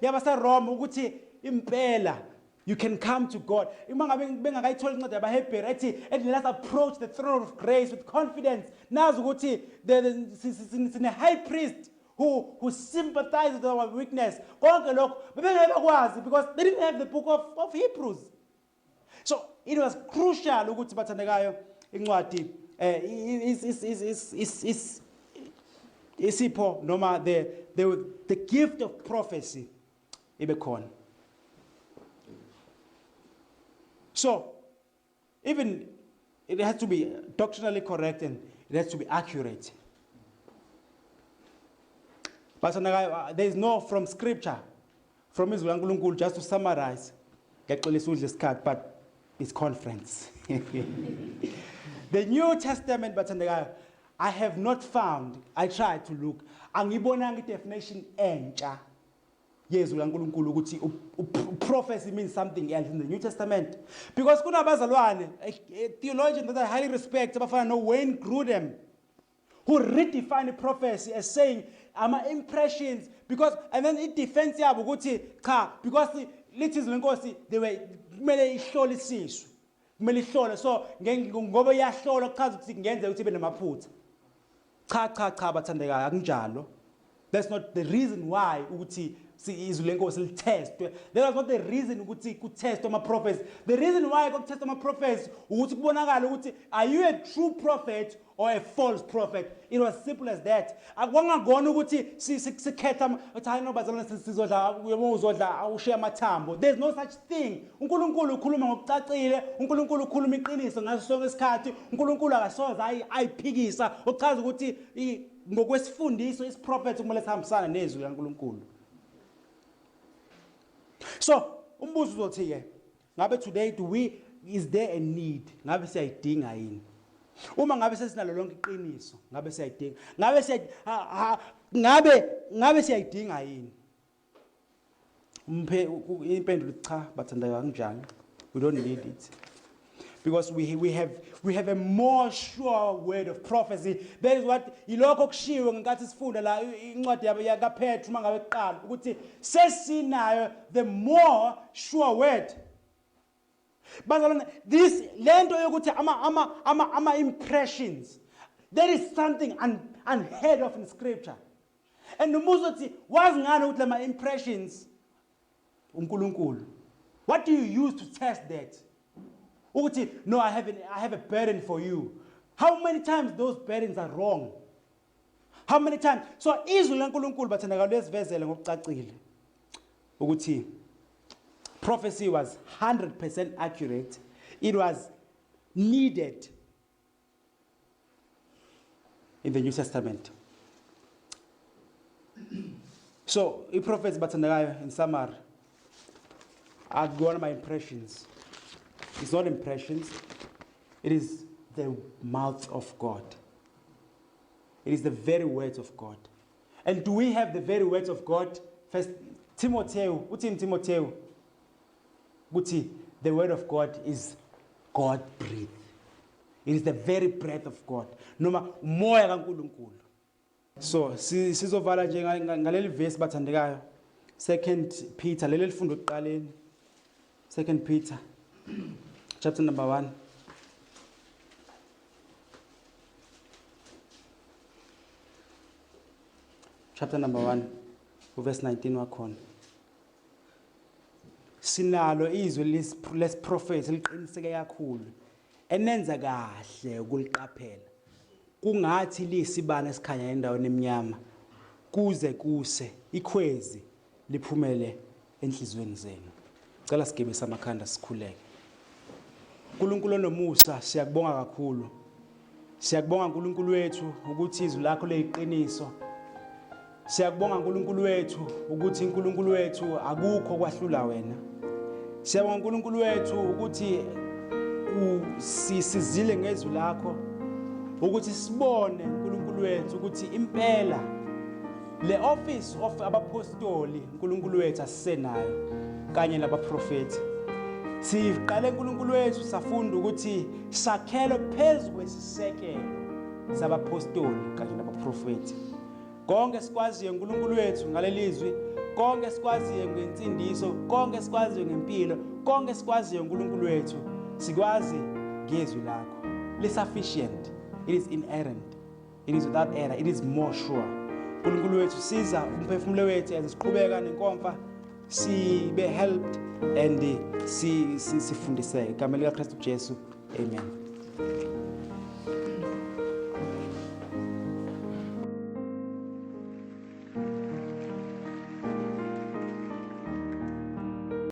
yabaseRoma ukuthi impela you can come to God, uma ngabe bengakayitholi incwadi yabaHebheru ethi and let us approach the throne of grace with confidence, nazi ukuthi sine high priest who sympathizes with our weakness, konke lokho bebengeke bakwazi because they didn't have the book of Hebrews. So it was crucial ukuthi bathandekayo incwadi is isipho noma the gift of prophecy ibe khona. So even it has to be doctrinally correct and it has to be accurate. Bathandekayo, there is no from scripture, from izwi laNkulunkulu. Just to summarize, ngiyaxolisa udla isikhathi, but it's conference. The New Testament bathandekayo, I have not found, I tried to look, angibonanga i-definition entsha yezwi laNkulunkulu ukuthi prophecy means something else in the New Testament, because kunabazalwane, theologians that I highly respect, abafana no Wayne Grudem, who redefine prophecy as saying ama impressions, because and then i defense yabo ukuthi cha, because lithi izwi lenkosi they were kumele ihlolisiswe, kumele ihlole, so ngoba iyahlolwa kuchaza ukuthi kungenzeka ukuthi ibe namaphutha. Cha cha cha bathandekayo, akunjalo. That's not the reason why ukuthi Izwi lenkosi lithestwe. That was not the reason ukuthi kuthestwe ama prophets. The reason why kwakuthestwa ama prophets ukuthi kubonakala ukuthi are you a true prophet or a false prophet. It was simple as that. Akwangakona ukuthi sikhetha ukuthi hayi no bazalwane sizodla, uyabo uzodla ushiya amathambo. There's no such thing. UNkulunkulu ukhuluma ngokucacile, uNkulunkulu ukhuluma iqiniso ngaso sonke isikhathi. uNkulunkulu akasoze ayiphikisa, okuchaza ukuthi ngokwesifundiso isiprofetho kumele sihambisane nezwi likaNkulunkulu. So umbuzo uzothi ke, ngabe today do we is there a need? Ngabe siyayidinga yini? Uma ngabe sesinalo lonke iqiniso, ngabe siyayidinga? Ngabe siya ngabe ngabe siyayidinga yini? Umphe impendulo, cha bathandekayo, kanjani? We don't need it. Because we have a more sure word of prophecy. That is what ilokho kushiwo ngenkathi sifunda la incwadi yakaPetru uma ngabe kuqala ukuthi sesinayo the more sure word. Bazalwane, this lento yokuthi ama impressions, there is something unheard of in scripture. And umbuzo uthi wazi ngani ukuthi lama impressions uNkulunkulu? What do you use to test that? Ukuthi no, I have a burden for you. How many times those burdens are wrong? How many times? So izwi laNkulunkulu bathandekayo lesivezele ngokucacile ukuthi prophecy was 100% accurate. It was needed in the New Testament. So i-prophets bathandekayo, in summary, akuyona my impressions. It's not impressions. It is the mouth of God. It is the very words of God. And do we have the very words of God? First Timothy, uthini Timothy? Uthi the word of God is God breathed. It is the very breath of God. Noma umoya kaNkuluNkulu. So sizovala nje ngaleli verse bathandekayo. Second Peter, leli lifundo ekuqaleni. Second Peter chapter number 1. Chapter number 1 verse 19 wakhona. Sinalo izwi lesiprofethi liqiniseke kakhulu, enenza kahle ukuliqaphela kungathi lisibane esikhanya endaweni eminyama kuze kuse ikhwezi liphumele enhliziyweni zenu. Cela sigebise amakhanda sikhuleke. uNkulunkulu onomusa, siyakubonga kakhulu. Siyakubonga uNkulunkulu wethu ukuthi izwi lakho liyiqiniso. Siyakubonga uNkulunkulu wethu ukuthi uNkulunkulu wethu akukho kwahlula wena. Siyabonga uNkulunkulu wethu ukuthi usisizile ngezwi lakho ukuthi sibone uNkulunkulu wethu ukuthi impela le office of abapostoli uNkulunkulu wethu asisenayo kanye nabaprofeti. Siqale uNkulunkulu wethu safunda ukuthi sakhelwe phezu kwesisekelo sabapostoli kanye nabaprofeti. Konke sikwaziyo uNkulunkulu wethu ngaleli zwi, konke sikwaziyo ngensindiso, konke sikwaziyo ngempilo, konke sikwaziyo uNkulunkulu wethu sikwazi ngezwi lakho. Li sufficient. It is inerrant. It is without error. It is more sure. uNkulunkulu wethu, siza umphefumulo wethu as siqhubeka nenkomfa, sibe helped and sifundiseke. Igama likaKristu Jesu, amen.